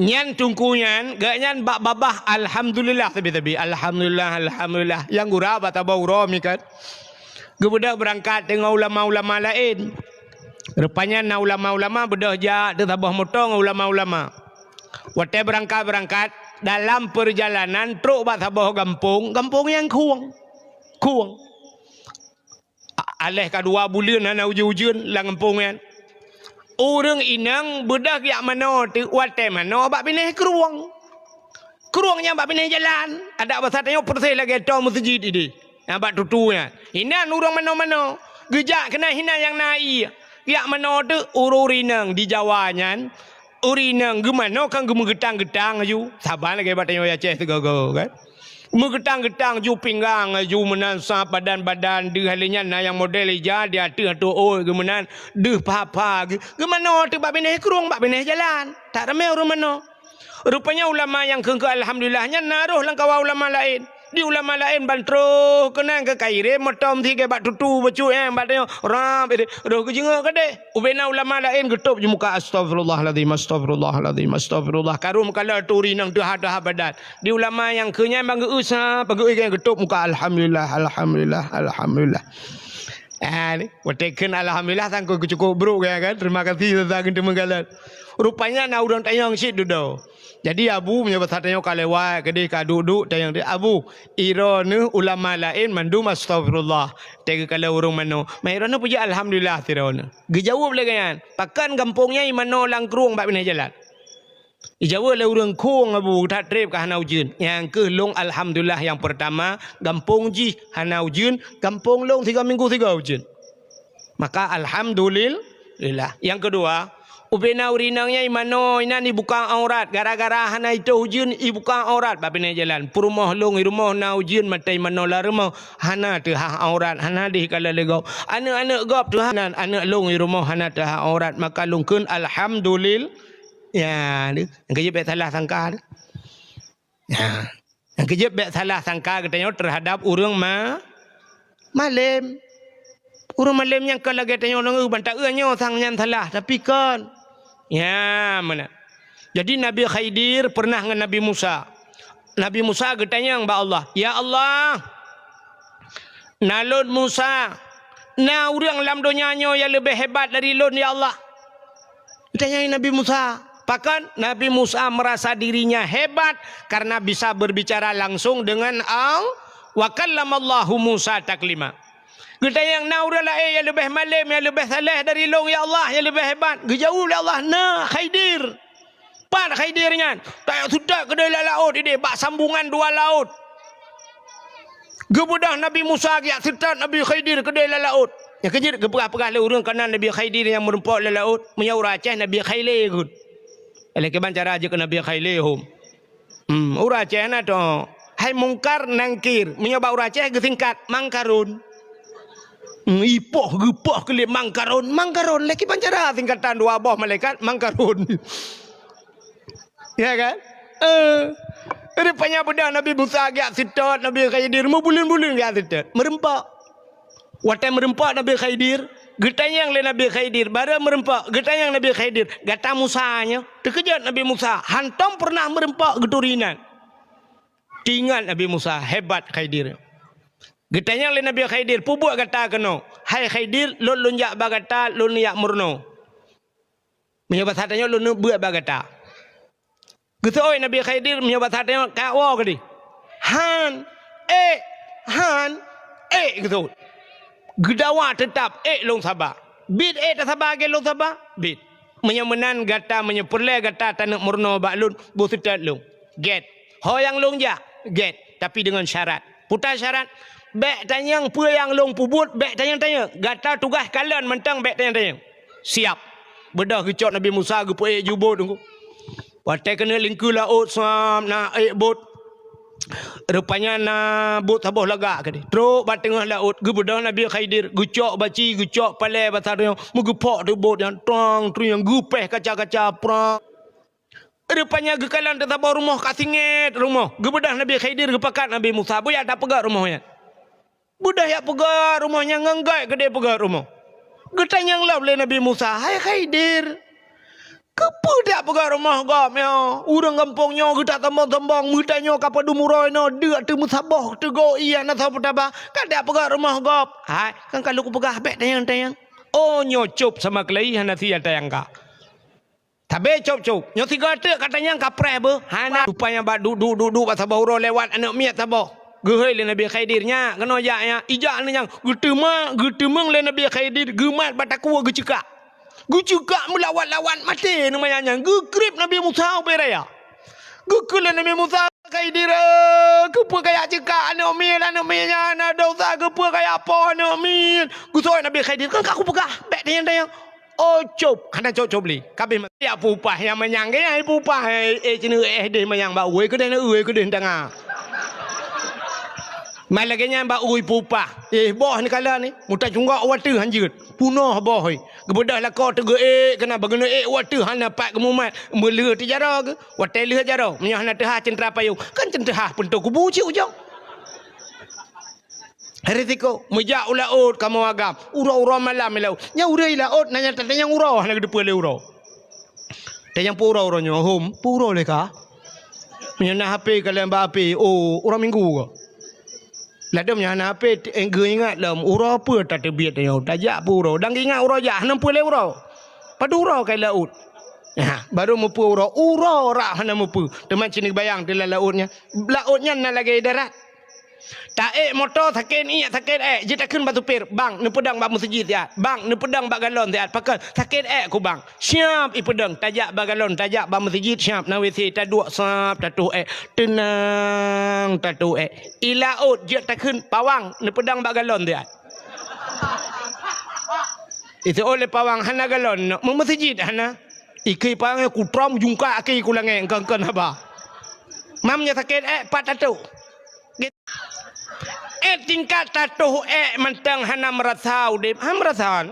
nyan teungku nyan, geuh nyan bak babah alhamdulillah sabe-sabe. Alhamdulillah, alhamdulillah. Nyang gura bak saboh uroe mi kan. Geubeudôh beurangkat deungon ulama-ulama laén. Rupanya na ulama-ulama beudôh jak teusaboh moto ngon ulama-ulama. Watèe beurangkat-beurangkat, dalam peurjalanan trok bak saboh gampông, gampông nyang khueng. Khueng. A-, aléh ka dua buleuen hana ujeuen-ujeuen lam gampông nyan. Ureueng inong beudôh jak manoe teuk watèe manoe bak binéh krueng. Krueng nyang bak binéh jalan, adak basa tanyoe persis lagèe toe meuseujid idéh. Nyang bak tutu nyan. Inan ureueng manoe-manoe, geujak keunan hinan nyang na ié. Jak manoe teuk ureueng inong di Jawa nyan, ureueng inong geumanoe kan geumeugeutang-geutang laju. Saban lagèe bak tanyoe Aceh sigoe-goe kan. Meugeutang-geutang ju pinggang, ju meunan sa badan-badan, deuh lé nyan na nyang model ija di ateueh ateueh ôt geuh meunan, deuh pha-pha geuh. Geumanoe teuk bak binéh krueng, bak binéh jalan. That ramé ureuëng manoe. Rupanya ulama nyang kheun keu alhamdulillah nyan na roh lam kawan ulama laén. Di ulama laén ban troh keunan keu kairém motom sigé bak tutu bacut nyan bak tanyoe. Rab, roh geujeungok keudeh. Ubena ulama laén geutôb ju muka, "Astagfirullahalazim, astagfirullahalazim, astagfirullah." Karu meukalon turi nang teuha-teuha badan. Di ulama nyang keu nyan ban geu-eu sa, ban geu-eu geutok muka, "Alhamdulillah, alhamdulillah, alhamdulillah." Ah, ni, watée kheun alhamdulillah sangkot keucukôp brok ya kan. Terima kasih teuntang teumeugalan. Rupanya na ureuëng tanyong cit dudoe. Jadi abu meunyoe basa tanyoe ka lewat, keudeh ka duek-duek tanyong dia, "Abu, iroe neuh ulama laén mandum astagfirullah. Teuka kalau ureuëng manoe, ma iroe neuh puji alhamdulillah siroe neuh." Geujaweueb lé geuh nyan, "Pakon gampông nyan imanoe lam krueng bak binéh jalan?" Ijaweueb lé ureuëng khueng abu that treb ka hana ujeuen. Nyang keuh lôn alhamdulillah nyang peurtama, gampông jih hana ujeuen, gampông lôn sigoe minggu sigoe ujeuen. Maka alhamdulillah. Nyang keudua, ubena ureuëng inong nyan imanoe inan ibuka aurat, gara-gara hana itôh ujeuen ibuka aurat bak binéh jalan. Peurumoh lôn i rumoh na ujeuen maté imanoe lam rumoh, hana teuhah aurat, hana deh kala lé gob. Aneuëk-aneuëk gob teuhah nan, aneuëk lôn i rumoh hana teuhah aurat, maka lôn kheun alhamdulillah. Ya, deuh. Nyang keujeuet bék salah sangka deuh. Ya. Nyang keujeuet bék salah sangka geutanyoe teuhadab ureuëng ma-, malém. Ureuëng malém nyang ka lagée tanyoe deungoe ban taeu nyoe sang nyan salah, tapi kon. Ya, meunan. Jadi Nabi Khidir pernah ngon Nabi Musa. Nabi Musa geutanyong bak Allah, "Ya Allah, na lôn Musa, na ureuëng lam donya nyoe nyang leubeh hebat dari lôn, ya Allah?" Ditanyai Nabi Musa. Pakon? Nabi Musa merasa dirinya hebat karena bisa berbicara langsung dengan Allah. "Wa kallamallahu Musa taklima." Geutanyong, "Na ureuëng laén nyang leubeh malém, nyang leubeh saleh dari lôn, ya Allah, nyang leubeh hebat?" Geujaweueb lé Allah, "Na, Khidir." Pat Khidir nyan? Tajak seutôt keudeh lam laôt idéh, bak sambungan dua laôt. Geubeudôh Nabi Musa geujak seutôt Nabi Khidir keudeh lam laôt. Nyang keujeuet geupeugah-peugah lé ureuëng keunan Nabi Khidir nyang meurumpok lam laôt, meunyoe ureuëng Aceh Nabi Khaile kheun. Lé kiban cara jeuet keu Nabi Khaile hom. Hmm, ureuëng Aceh na to. Hai Mungkar Nangkir, meunyoe bak ureuëng Aceh geusingkat Mangkarun. Hmm, ipoh geupoh keu lé Mangkarun, Mangkarun lé kiban cara singkatan dua boh malaikat Mangkarun. Ya kan? Eh, rupanya beudôh Nabi Musa geujak seutôt, Nabi Khidir meubuleuen-buleuen geujak seutôt, meurumpok. Watée meurumpok Nabi Khidir, geutanyong lé Nabi Khidir, barô meurumpok, geutanyong Nabi Khidir, "Gata Musa nyoe?" Teukeujot Nabi Musa, hantom pernah meurumpok geuturi inan. Teuingat Nabi Musa, hebat Khidir. Geutanyong lé Nabi Khidir, "Peue buet gata keunoe?" "Hai Khidir, lôn lôn jak bak gata, lôn jak meurunoe." Meunyoe basa tanyoe lôn beuet bak gata. Geuseuôt Nabi Khidir meunyoe basa tanyoe ka woe keudeh. Han, ék, han, ék geuseuôt. Geudawa teutap ék lôn saba. Bit ék tasaba lagée lôn saba, bit. Meunyoe meunan gata, meunyoe peureulée gata taneuk meurunoe bak lôn, boh seutôt lôn. Gét. Ho nyang lôn jak, gét, tapi deungon syarat. Peue syarat? Bék tanyong peue nyang lôn peubuet, bék tanyong-tanyong. Gata tugaih kalon mantong bék tanyong-tanyong. Siap. Beudôh geucok Nabi Musa geupeuék jubot teungku. Watée keuneuk lingkeue laôt suam na ék bot. Rupanya na bot saboh lagak keudeh. Trok bak teungoh laôt geubeudôh Nabi Khidir, geucok baci, geucok palée basa tanyoe, meugeupok teuk bot nyan, trong, trieng, geupéh kaca-kaca, prang. Rupanya geukalon teusaboh rumoh ka singét rumoh. Geubeudôh Nabi Khidir geupakat Nabi Musa, "Bujak tapeugét rumoh nyan." Beudôh jak peugét rumoh nyan ngon gét keudeh peugét rumoh. Geutanyong lom lé Nabi Musa, "Hai Khidir, keupeue tajak peugét rumoh gob nyoe? Ureuëng gampông nyoe geutak sombong-sombong, meutanyoe ka padum uroe nyoe deuk teumeusaboh teugok ié na soe peutaba, ka tajak peugét rumoh gob." "Hai, kan ka lôn kupeugah bék tanyong-tanyong." Oh, nyoe cop sama keulayi hana sia tayangka. Sabe cop-cop. Nyoe sigoe teuk ka tanyong ka preh beuh. Hana. Rupanya bak duek-duek, duek-duek bak saboh uroe lewat aneuëk miet saboh. Geuhôi lé Nabi Khidir, "Nyak, keunoe jak nyak." Ijak aneuëk nyan. Geuteumak, geuteumeung lé Nabi Khidir, geumat bak takue geuceukak. Geuceukak meulawat-lawat maté aneuëk manyak nyan. Geukrieb Nabi Musa ubé raya. Geukheun lé Nabi Musa, "Khidir, eh, keupeue kajak ceukak aneuëk miet, aneuëk miet nyan na desya, keupeue kajak poh aneuëk miet?" Geuseuôt Nabi Khidir, "Kan ka kupeugah, bék tanyong-tanyong." Oh, cop. Hana cop-cop lé. Kabeh ma-, ya peuupah nyang manyang ke, ya peuupah, eh, eh, cina, eh, deh manyang bak ueh keudeh, na ueh keudeh tanga. Mai lagèe nyan bak ureueng ipupah. Eh, boh ni kala ni, meuta cunggok watèe hanjeuet. Punoh boh, eh. Geubeudôh lakoe teugeuék keunan, bak geuneuk ék watèe hana pat geumumat. Meuleueh teujaroe geuh. Watèe lheueh jaroe, meunyoe hana teuhah ceuntra payong, kan ceuntra peuntoe kubu cit ujong. Risiko, meujak u laôt kamoe agam. Uroe-uroe malam i laôt. Nyang ureueng i laôt, na nyang tatanyong uroe, hana geuteupeue lé uroe. Tanyong peue uroe uroe nyoe, hom, peue uroe lé ka? Meunyoe na H P, kalon bak H P, oh, uroe Minggu ka. Ladôm nyang hana H P, t-, eh, geuingat lom, uroe peue tateubiet nyoe, tajak peue uroe. Dan geuingat uroe jak, hana peue lé uroe. Padub uroe ka i laôt. Nah, baru meupeue uroe, uroe rab hana meupeue. Teuma ci neubayang di lam laôt nyan. Laôt nyan na lagèe darat. Taék moto sakét iék, sakét ék, jeuet takheun bak supir, "Bang, neupeudong bak meuseujid siat. Bang, neupeudong bak galon siat. Pakon sakét ék ku, Bang." Siap ipeudong, tajak bak galon, tajak bak meuseujid, siap na W C, taduek sab, tatoh ék. Teunang, tatoh ék. I laôt jeuet takheun, "Pawang, neupeudong bak galon siat." Iseuôt lé pawang hana galon, meu-, meuseujid hana. Ikheun pawang, "Kutrom jungkak akhé ku langèt, kon-kon haba." Mam nyoe sakét ék, pat tatoh. Ék tingkat tatoh ék mantong hana meurasa udép. Han meurasa,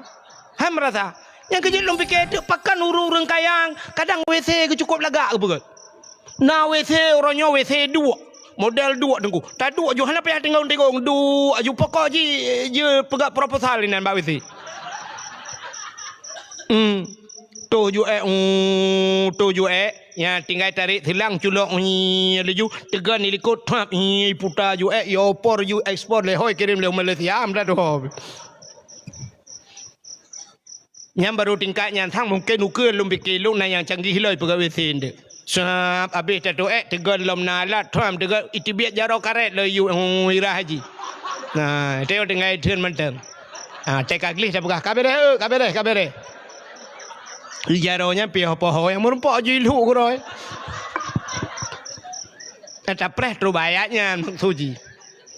han meurasa. Nyang keujeuet lôn pike teuk, pakon ureueng-ureueng kaya kadang W C geuh cukôp lagak geupeugöt. Na W C uroe nyoe, W C duek. Model duek teungku. Taduek ju hana payah tingong-tingong, duek ju pokok ji, ji peugah proposal inan bak W C. Hmm. Toh ju ék, uh, toh ju ék. Nya tinggai tarék silang culok, uh, laju teugon di likot, thap, uh, iputa ju ék, ya opor ju ekspor lé hôi kirém lé Malaysia, am dah doh. Nyan baru tingkat nyan sang mungken ukeue lôn pike lôn na nyang canggih lom peugah W C nde. Sab abéh tatoh ék teugon lom na alat, thap teugon iteubiet jaroe karét lom yue, uh, irah haji. Nah, teuh tinggai theun mantong. Ha, teuka gleh tapeugah, "Ka beureh, eu, ka beureh, ka beureh." Jaroe nyan piôh poho nyang meurumpok ju ilhuk keudroe. Tapreh trok bak ayat nyan maksud jih.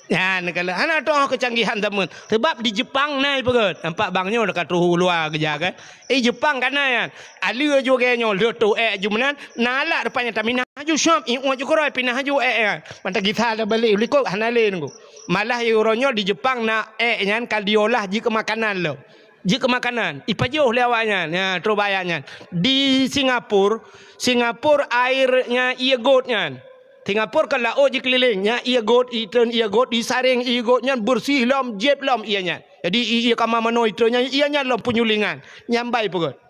Nyan kalau hana toh keucanggihan zaman. Sebab di Jepang na ipeugöt. Nampak bang nyoe ka troh u luwa keujak kan. Eh, Jepang ka na nyan. Aleu ju lagèe nyoe, lheueh toh ék ju meunan, na alat rupanya taminah ju syop, iuet ju keudroe, pinah ju ék nyan. Mantong gisa tabalek u likot hana lé nunggu. Malah uroe nyoe di Jepang na ék nyan ka diolah jikeu makanan lom. Jikeu makanan, ipajoh lé awak nyan. Ya, trok bak ayat nyan. Di Singapura, Singapura air nyan ié göt nyan. Singapura kan laôt jikeulileng, nyan ié göt, itreun ié göt, isaréng ié göt nyan beureuséh lom, jieb lom ié nyan. Jadi ié kama manoe itreun nyan, ié nyan lom peunyulingan. Nyan ban ipeugöt.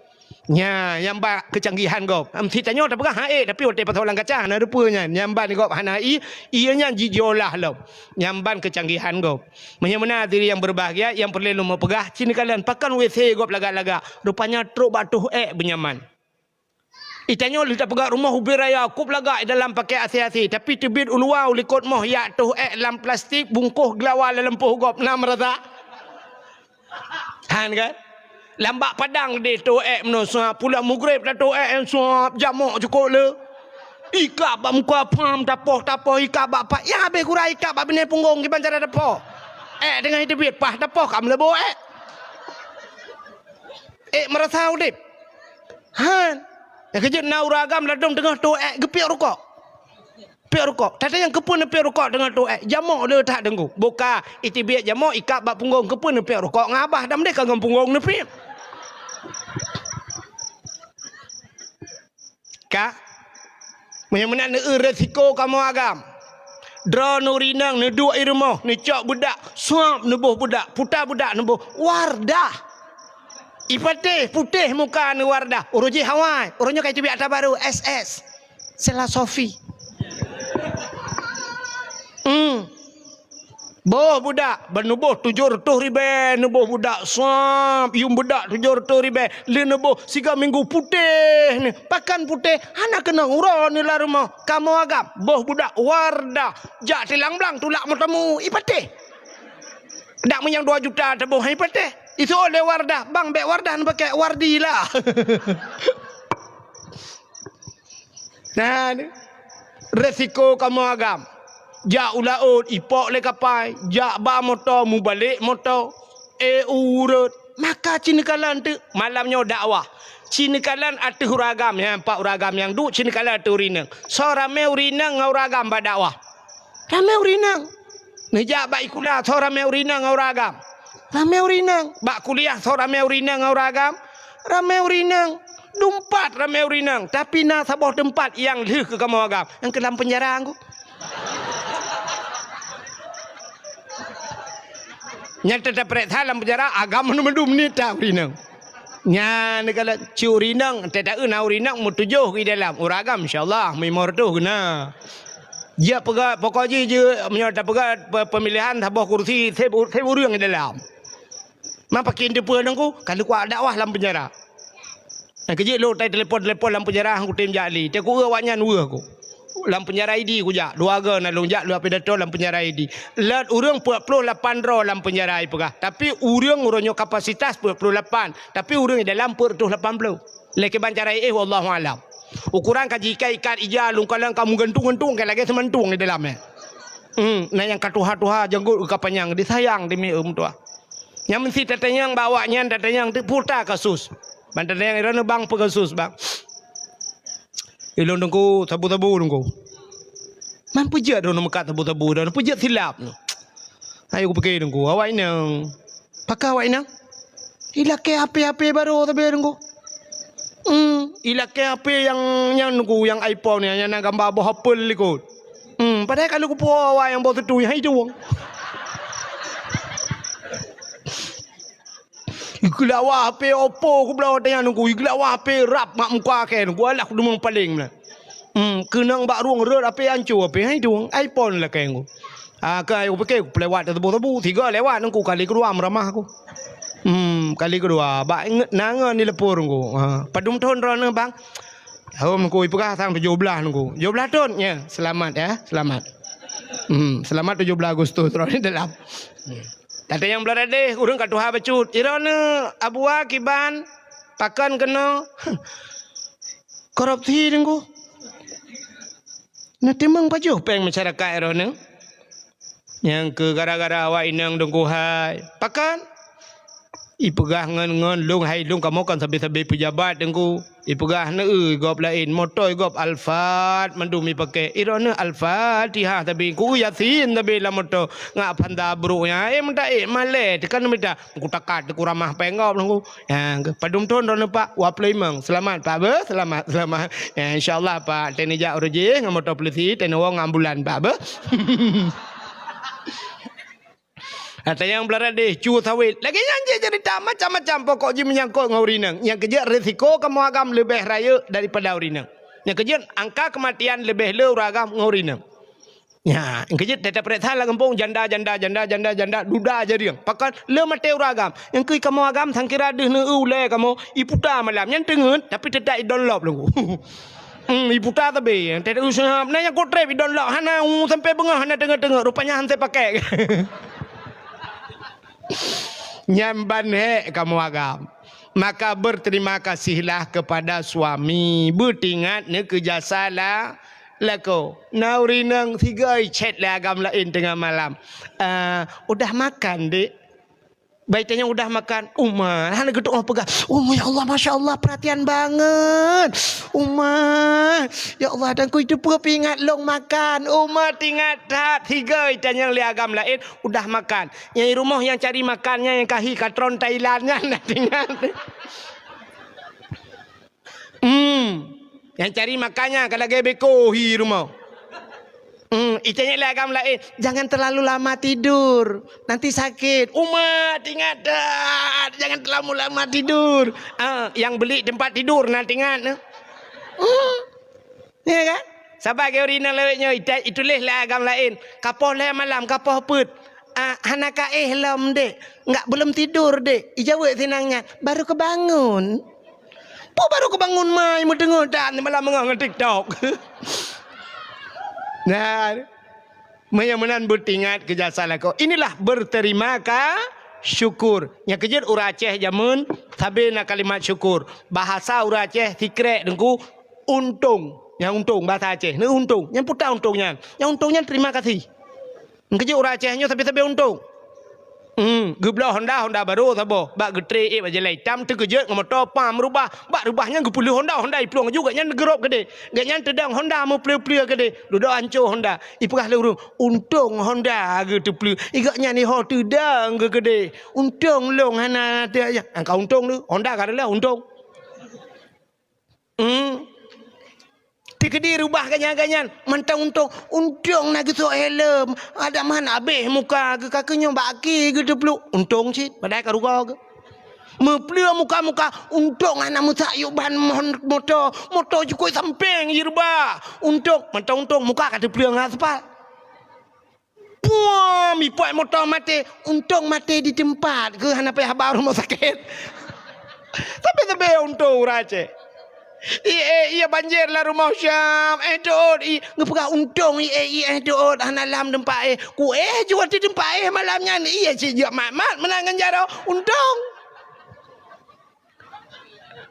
Nya, nyang ban keucanggihan gob. Em, si tanyoe tapeugah han ék, tapi watèe pasoe lam kaca hana rupeue nyan. Nyang ban gob hana ié, ié nyan ji-, jiolah lom. Nyang ban keucanggihan gob. Meunyoe meunan hadirin nyang berbahagia, nyang peureulèe lôn peugah, ci neukalon pakon W C gob lagak-lagak. Rupanya trok bak toh ék beunyaman. Di tanyoe lheueh tapeugah rumoh ubé raya, kôb lagak di dalam pakèk asèe-asèe, tapi teubiet u luwa u likot moh jak toh ék lam plastik, bungkôh geulawa lam lampôh gob, na meurasa? Han kan? Lam bak padang deh toh ék meunoe, sab pulang mugreb tatoh ék, sab jamok cukôp le. Ikab bak muka pham, tapoh-tapoh, ikab bak pat, ya habéh gura ikab bak binéh punggong kiban cara tapoh. Ék teungoh iteubiet, paih tapoh ka meuleubo ék. Ék meurasa udép. Han. Nyang keujeuet na ureueng agam ladôm teungoh toh ék geupiep rukok. Piep rukok. Tata nyang keupeue neupiep rukok deungon toh ék? Jamok le that deungon. Boh ka iteubiet jamok ikab bak punggong, keupeue neupiep rukok ngon abah, dam deh ka ngon punggong neupiep. Ka? Meunyoe meunan neueu resiko kamoe agam. Droeneuh ureueng inong neuduek i rumoh, neucok beudak, suab neuboh beudak, puta beudak neuboh, Wardah. Ipatéh, putéh muka neuh Wardah. Uroe jih awai, uroe nyoe ka iteubiet atra barô, S S. Sila Sofi. Hmm. Boh beudak, ban neuboh tujoh reutôh ribèe, neuboh beudak sab, yuem beudak tujoh reutôh ribèe, lheueh neuboh siga minggu putéh neuh. Pakon putéh, hana keunong uroe neuh lam rumoh. Kamoe agam, boh beudak Wardah, jak tilang blang tulak meuteumé, ipatéh. Dak meunyo dua juta teuboh, ipatéh. Iseuôt lé Wardah, bang bèk Wardah neupakèk, Wardi lah. Nah, ni. Resiko kamoe agam. Jak u laôt, ipok lé kapai. Jak ba moto, mubalek moto. Eh, ureueng. Maka ci neukalon teuk malam nyoe dakwah. Ci neukalon ateueh ureueng agam, nyan pat ureueng agam nyang duek, ci neukalon ateueh ureueng inong. Soe ramé ureueng inong ngon ureueng agam bak dakwah? Ramé ureueng inong. Neujak bak sikula, soe ramé ureueng inong ngon ureueng agam? Ramé ureueng inong. Bak kuliah, soe ramé ureueng inong ngon ureueng agam? Ramé ureueng inong. Dumpat ramé ureueng inong, tapi na saboh teumpat nyang lheueh keu kamoe agam, nyang keu lam peunjara ngon. Nyang teutap peuriksa lam peunjara, agam mandum-mandum ni ta ureueng inong. Nyan kala cit ureueng inong, teuta na ureueng inong meutujoh di dalam, ureueng agam insya Allah meulima reutôh na. Jeuet peugah, pokok jih jeuet, meunyoe tapeugah pe-, pemilihan saboh kursi, seb u-, seb ureueng di dalam. Ma pakon teupeue ngon ku, ka lheueh kuat dakwah lam peunjara. Nyang keujeuet lôn tai telepon-telepon lam peunjara, han kutem jak lé. Teuk ku eu awaknyan weueh ku. Lam peunjara Idi kujak, dua go na lôn jak lôn pidato lam peunjara Idi. Lot ureueng peuet ploh lapan droe lam peunjara ipeugah. Tapi ureueng uroe nyoe kapasitas peuet ploh lapan, tapi ureueng di dalam peuet reutôh lapan ploh. Lé kiban cara éh, wallahu alam. Ukoran ka jiikat-ikat ija, lungkalong ka meugantung-gantung, ka lagée seumantung di dalam, eh. Hmm, na nyang ka tuha-tuha, janggot ka panyang, disayang demi meutuah. Nyang meusti tatanyong bak awaknyan, tatanyong teuk peue kasus. Ban tatanyong, "Droeneuh bang, peue kasus, bang?" "Ilôn Teungku, sabu-sabu Teungku." "Man peue jeuet droeneuh meukat sabu-sabu, droeneuh peue jeuet silap nyoe?" "Ayo kupike Teungku, awak inong." "Pakon awak inong?" "Ilakée H P-H P barô sabe Teungku." Hmm, ilakée H P nyang, nyang Teungku, nyang iPhone nyan, nyang na gamba boh apel likot. Hmm, padahai ka lheueh kupuwoe awai nyang boh seutu nyan, hai tuwong. Igeulawa H P Oppo kubloe watée nyan Teungku, igeulawa H P rab mak muka kée Teungku, alah kudeungoe paleng meunan. Hmm, keunong bak rueng rot H P anco H P, hai tuwong, iPhone lakée Teungku. Ah, ka ayo pike, ku lewat teubôh-teubôh, tiga lewat ngon ku, kali keudua meuramah ku. Hmm, kali keudua, bak ingat na ngon di leupur ngon ku. Ha, padum thon droeneuh, bang? Hom ngon ku, ipeugah sang tujoh blaih ngon ku. Tujoh blaih thon, ya, selamat ya, selamat. Hmm, selamat tujoh blaih Agustus droeneuh dalam. Hmm. Tatanyong bloe dadeh, ureueng ka tuha bacut. Droeneuh Abua kiban, pakon keunoe? Korupsi ngon ku. Na timang pajoh péng masyarakat droeneuh. Nyang keu gara-gara awak inong Teungku hai. Pakon? Ipeugah ngon, ngon lôn hai lôn kamoe kon sabe-sabe peujabat Teungku. Ipeugah neu gob laén, moto gob Alphard mandum ipakée. Droeneuh Al-Fatihah sabe, ku Yasin sabe lam moto. Ngat phanda brok nyan, eh, meuta, eh, malée, teuka neumita. Ku takat, ku ramah péng gob Teungku. Ya, padum thon droeneuh, Pak? Dua ploh limong. Selamat, Pak, beuh. Selamat, selamat. Ya, insya Allah, Pak. Teuneuk jak uroe jih ngon moto polisi, teuneuk woe ngon ambulan, Pak, beuh. Ata nyang beuladeh, cu sawét. Lagée nyan jih cerita macam-macam, pokok jih meunyangkot ngon ureueng inong. Nyang keujeuet risiko kamoe agam leubeh rayeuk daripada ureueng inong. Nyang keujeuet angka keumatian leubeh le ureueng agam ngon ureueng inong. Nya, keujeuet teuta peuriksa lam gampông, janda, janda, janda, janda, janda, duda jariang. Pakon le maté ureueng agam. Nyang keu kamoe agam, sangkira deuh neu ulée kamoe, iputa malam. Nyan teungeut, tapi teuta idon lop lom. Hmm, iputa tabe. Teuta useuhab. Na nyang kotreb idon lop. Hana, uh, sampai beungoh hana teungeut-teungeut. Rupanya han teupakai. Nyan ban hék kamoe agam. Maka berterima kasihlah kepada suami. Beutingat neu keu jasa la-, lakoe. Na ureueng inong sigoe chat lé agam laén teungoh malam. "Ah, udah makan, Dek?" Bai tanyong udah makan. Uma, hana geutuoh peugah. Uma, ya Allah, masya Allah, perhatian banget. Uma, ya Allah, dan ku itu peuingat long makan. Uma, tingat that. Sigoe tanyong lé agam laén, udah makan. Nyang di rumoh nyang cari makan nyan nyang kahi katron Thailand nyan, na tingat. Hmm. Nyang cari makan nyan ka lagée beko hi rumoh. Hmm, itanyong lé agam laén, "Jangan terlalu lama tidur, nanti sakit." Uma, tingat that, jangan terlalu lama tidur. Ah, nyang beli tempat tidur na tingat. Hmm. Ya kan? Saban keu ureueng inong lawét nyoe, ita-, ituléh lé agam laén. Kapoh lhée malam, kapoh peuet. "Ah, hana ka éh lom, Dek. Enggak, belum tidur, Dek." Ijaweueb sinang nyan, "Baru kebangun." Peue baru kebangun mai, meuteungeut that malam beungoh ngon TikTok. Nah, meunyoe meunan beutingat keu jasa lakoe. Inilah berterima ka-, syukur. Nyang keujeuet ureueng Aceh jameun sabe na kalimat syukur. Bahasa ureueng Aceh sikrek Teungku, untông. Nyang untông bahasa Aceh. Neu untông. Nyang peue untông nyan? Nyang untông nyan terima kasih. Nyang keujeuet ureueng Aceh nyoe sabe-sabe untông. Hmm, geubloe Honda, Honda barô saboh. Bak geutré ék bak jalan itam, teukeujot ngon moto, pam reubah. Bak reubah nyan geupeulheueh Honda, Honda iplueng laju, gobnyan geurob keudeh. Gobnyan teudong Honda meupleu-pleu keudeh. Dudoe ancô Honda. Ipeugah lé ureueng, "Untông Honda geuteupleue." I gobnyan iho teudong geukeudeh. "Untông lôn hana teuh." Angka untông tu, Honda ka reuloh untông. Hmm. Teukeudi reubah gobnyan-gobnyan, mantong untông. Untông na geusok helm, adak man abéh muka geuh, ka keuh nyoe bak aki geuteupluek. Untông cit, padahai ka rugoe geuh. Meupleue muka-muka, untông hana meusak yub ban mon-, moto. Moto jikuk sampéng jireubah. Untông, mantong untông, muka ka teupleue ngon aspal. Puam, ipat moto maté. Untông maté di teumpat, keuh hana payah ba rumoh sakét. Tapi-tapi untông ureueng Aceh. I éh, ié banjir lam rumoh Syam, éh teuôt, i geupeugah untông i éh, i éh teuôt, hana lam teumpat éh. Ku éh jeuet di teumpat éh malam nyan, ié cit jeuet mat-mat meunan ngon jaroe, untông.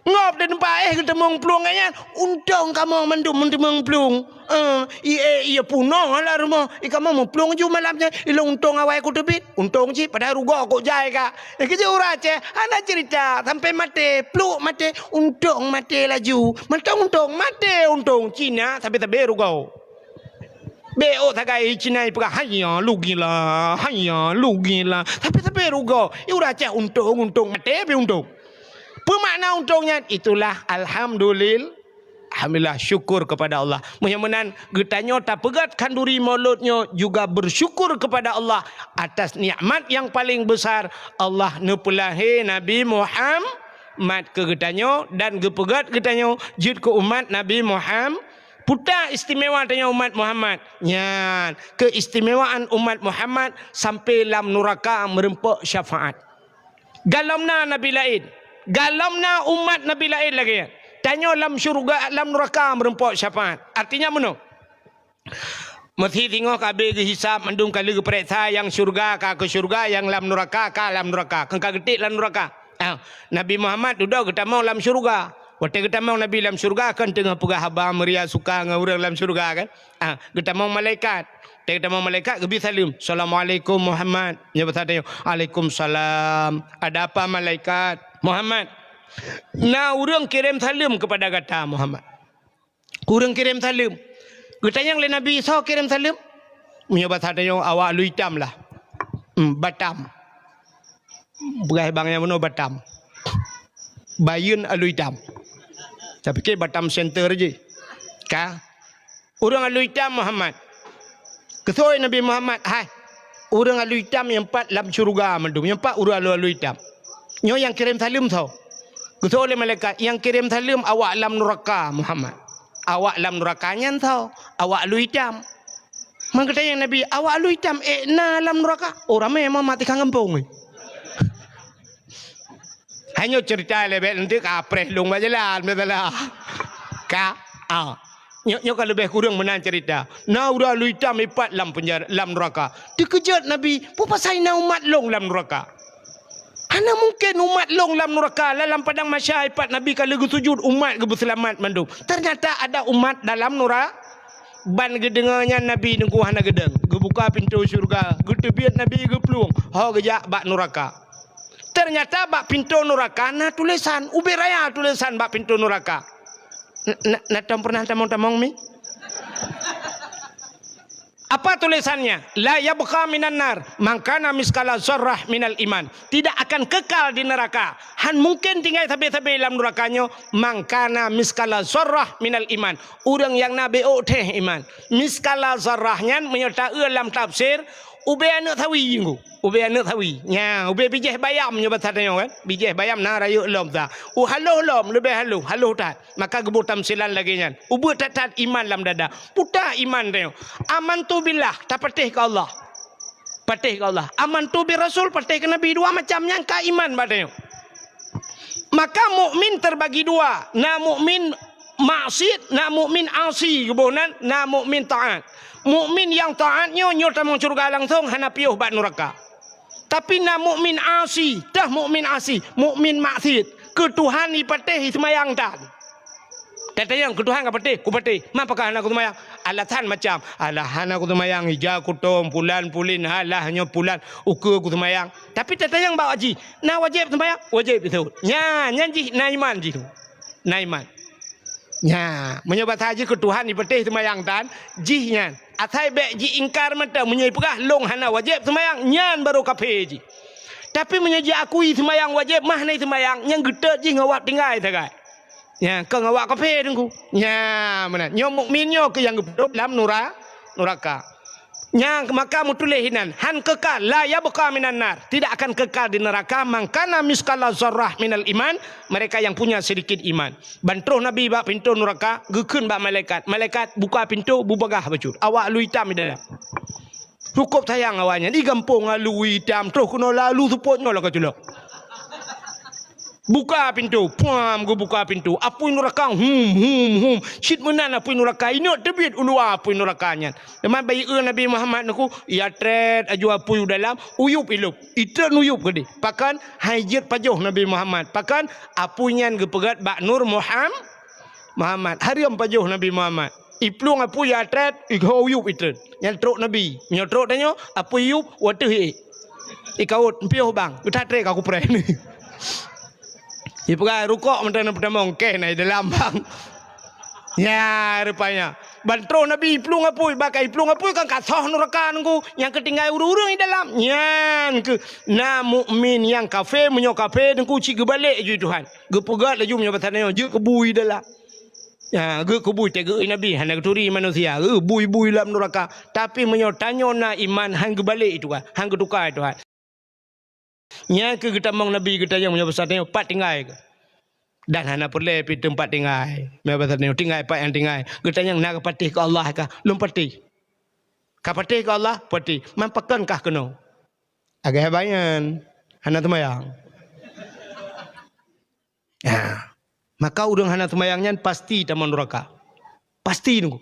Ngop di teumpat éh geuteumong plueng nyan, untông kamoe mandum meuteumong plueng. Eh, i éh, ié punoh lam rumoh, i kamoe meuplueng ju malam nyan, ilôn untông awai kuteubiet, untông cit padahai rugoe kok jai ka. Eh, keujeuet ureueng Aceh, hana cerita, sampai maté, pluek maté, untông maté laju. Mantong untông, maté untông, Cina sabe-sabe rugoe. Bék ôk sagai Cina ipeugah, "Haiya, lugila, haiya, lugila." Tapi-tapi rugoe, i ureueng Aceh untông, untông, maté pih untông. Peue makna untông nyan? Itulah alhamdulil-, alhamdulillah, syukur kepada Allah. Meunyoe meunan, geutanyoe tapeugét khanduri Maulud nyoe juga bersyukur kepada Allah atas nikmat yang paling besar, Allah neupeulahé Nabi Muhammad keu geutanyoe dan geupeugét geutanyoe jeuet keu umat Nabi Muhammad. Peue istimewa tanyoe umat Muhammad? Nyan, keistimewaan umat Muhammad sampai lam nuraka meureumpok syafaat. Galom na nabi laén, galom na umat nabi laén lagée nyan. Tanyoe lam syeuruga, lam nuraka meureumpok syafaat. Artinya meunoe. Meusi singoh ka abéh geuhisab mandum, ka lheueh geupareksa nyang syeuruga ka keu syeuruga, nyang lam nuraka ka lam nuraka. Keu ka geutik lam nuraka. Ah, Nabi Muhammad dudoe geutamong lam syeuruga. Watée geutamong Nabi lam syeuruga, kan teungoh peugah haba meuria suka ngon ureuëng lam syeuruga, kan? Ah, geutamong malaikat. Watée geutamong malaikat, geubri saleuem, "Assalamualaikum Muhammad." Nyoe basa tanyoe, "Waalaikumsalam. Ada apa malaikat?" "Muhammad, na ureuëng kirém saleuem kepada gata, Muhammad." Ureuëng kirém saleuem. Geutanyong lé Nabi, "Soe kirém saleuem?" Meunyoe basa tanyoe, awak aloe itam lah. Hmm, Batam. Peugah bang nyang bunoe Batam. Bayeuen aloe itam. Tapike Batam Center jih. Ka. Ureuëng aloe itam Muhammad. Geusôi Nabi Muhammad, "Hai, ureuëng aloe itam nyang pat lam syeuruga mandum, nyang pat ureuëng aloe-aloe itam. Nyoe nyang kirém saleuem soe?" Geusôi lé malaikat, "Nyang kirém saleuem awak lam nuraka, Muhammad." "Awak lam nuraka nyan soe?" "Awak aloe itam." Meugeutanyong Nabi, "Awak aloe itam ék na lam nuraka?" Oh, ramé Muhammad tikang gampông. Hai nyoe cerita lé bék nanti ka preh lôn bak jalan, beutôi lah. Ka, ah. Nyoe, nyoe ka leubeh kureueng meunan cerita. Na ureuëng aloe itam ipat lam penjara, lam nuraka. Teukeujot Nabi, "Peue pasai na umat lôn lam nuraka? Hana mungken umat lôn lam nuraka." Lam padang mahsyar ipat Nabi ka lheueh geusujut, umat geubeuseulamat mandum. Ternyata ada umat dalam nura-, ban geudeungoe nyan Nabi teungku hana geudong. Geubuka pintoe syeuruga, geuteubiet Nabi geuplueng, ho geujak bak nuraka. Ternyata bak pintoe nuraka na tulésan, ubé raya tulésan bak pintoe nuraka. N-, na, na tom pernah tamong-tamong mi? Apa tulésannya? "La yabqa minan nar man kana miskala zarrah minal iman." Tidak akan kekal di neraka. Han mungken tinggai sabe-sabe lam nuraka nyoe man kana miskala zarrah minal iman. Ureuëng nyang na bék ôk theh iman. Miskala zarrah nyan meunyoe taeu lam tafsir, ubé aneuëk sawi jih. Ubé aneuëk sawi. Nya, ubé bijéh bayam nyoe basa tanyoe kan. Bijéh bayam na rayeuk lom sa. U haloh lom, leubeh haloh, haloh that. Maka geuboh tamsilan lagée nyan. Ubeuet that-that iman lam dada. Puta iman tanyoe. Amantu billah, tapatéh keu Allah. Patéh keu Allah. Amantu bir rasul, patéh keu Nabi, dua macam nyan ka iman bak tanyoe. Maka mukmin terbagi dua. Na mukmin maksiat, na mukmin asi, geuboh nan, na mukmin taat. Mukmin nyang taat nyoe, nyoe tamong syeuruga langsong, hana piôh bak nuraka. Tapi na mukmin asi, tah mukmin asi, mukmin maksiat. Keu Tuhan ipatéh, iseumayang tan. Tatanyong, "Keu Tuhan kapatéh?" "Kupatéh." "Ma pakon hana kuseumayang?" Alasan macam, "Alah, hana kuseumayang, ija kutom, pulan pulin, alah nyoe pulan, ukeue kuseumayang." Tapi tatanyong bak jih, "Na wajéb seumayang?" Wajéb beutôi. Nyan, nyan jih na iman jih tu. Na iman. Nya, meunyoe basa jih keu Tuhan jipatéh seumayang tan, jih nyan. Asai bék jiingkar mantong, meunyoe jipeugah, "Lôn hana wajéb seumayang," nyan barô kafé jih. Tapi meunyoe jiakui seumayang wajéb, mah na seumayang, nyang geutot jih ngon awak tinggai sagai. Nya, kon awak kafé teungku. Nya, meunan. Nyoe mukmin nyoe keuh nyang geupeudôb lam nura-, nuraka. Nyang maka meutuléh inan, han kekal, la yabqa minan nar, tidak akan kekal di neraka, man kana misqala zarrah minal iman, mereka yang punya sedikit iman. Ban troh Nabi bak pintoe nuraka, geukheun bak malaikat, "Malaikat, buka pintoe, bubagaih bacut, awak alu itam di dalam." Cukôp sayang awaknyan, di gampông alu itam, troh keunoe lalu seupôt nyoe lagèe culok. Buka pintoe, puam geubuka pintoe. Apui nuraka, hum, hum, hum. Cit meunan apui nuraka, inong teubiet u luwa apui nuraka nyan. Teuma bak jieu Nabi Muhammad nyoe, ya trét aju apui u dalam, uyup ilop. Itreun uyup keudeh. Pakon? Han jeuet pajoh Nabi Muhammad. Pakon? Apui nyan geupeugèt bak nur Muham-, Muhammad. Hareuem pajoh Nabi Muhammad. Iplueng apui ya trét, iho uyup itreun. Nyan trok Nabi. Nyoe trok tanyoe, apui yup, watèe hi. Ikawot, piôh bang, geutat tré ka kupreh. Ipeugah rukok mantong na peutamong, keh na i dalam bang. Ya, rupanya. Ban troh Nabi iplueng apui, bak iplueng apui kan ka soh nuraka nunggu, nyang keutinggai ureueng-ureueng i dalam. Nyan keuh na mukmin nyang kafé, meunyoe kafé nunggu cit geubalek ju Tuhan. Geupeugah laju meunyoe basa nyoe, jeuet keu bui dalam. Ya, geuh keu bui teuh geuh Nabi, hana geuturi manusia, geuh bui-bui lam nuraka. Tapi meunyoe tanyoe na iman, han geubalek itu kan, han geutuka itu kan. Nyan keuh geutamong Nabi geutanyong meunyoe basa tanyoe pat tinggai keuh. Dan hana peureulèe pi teumpat tinggai. Meunyoe basa tanyoe tinggai pat nyang tinggai. Geutanyong na geupatéh keu Allah kah? Lôn patéh. Ka patéh keu Allah? Patéh. Man pakon kah keunoe? Agak hebat nyan. Hana teumayang. Ya. Maka ureueng hana seumayang nyan pasti tamong nuraka. Pasti nunggu.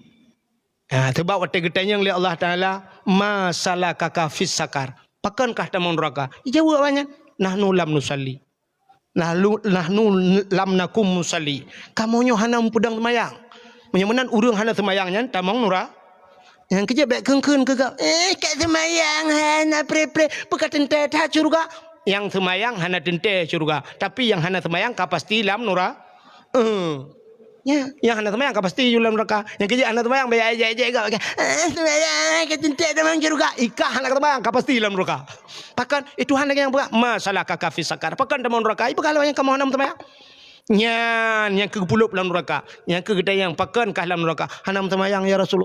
Ya, sebab watèe geutanyong lé Allah Taala, "Ma salakaka fis sakar?" Pakon kah tamong nuraka? Ijaweueb awaknyan, "Nahnu lam nusalli." Nahnu, nahnu lam nakum musalli. Kamoe nyoe hana meupeudong seumayang. Meunyoe meunan ureueng hana seumayang nyan tamong nura-, Nyang keujeuet bèk kheun-kheun keu gob, "Eh, ka seumayang hana preh-preh, peu ka teuntèe that syeuruga?" Nyang seumayang hana teuntèe syeuruga, tapi nyang hana seumayang ka pasti lam nura-, eh. Nya, nyang hana seumayang ka pasti lam nuraka. Nyang keujeuet hana seumayang bèk ejek-ejek gob, "Eh, seumayang ka teuntèe tamong syeuruga." Ikah hana seumayang ka pasti lam nuraka. Pakon? Eh, Tuhan lagèe nyang peugah, "Ma salakaka fi sakar?" Pakon tamong nuraka? Ipeugah lom nyang kamoe hana seumayang. Nyan, nyang keu geupulop lam nuraka. Nyang keu geutanyong, "Pakon kah lam nuraka?" "Hana seumayang, ya Rasulullah."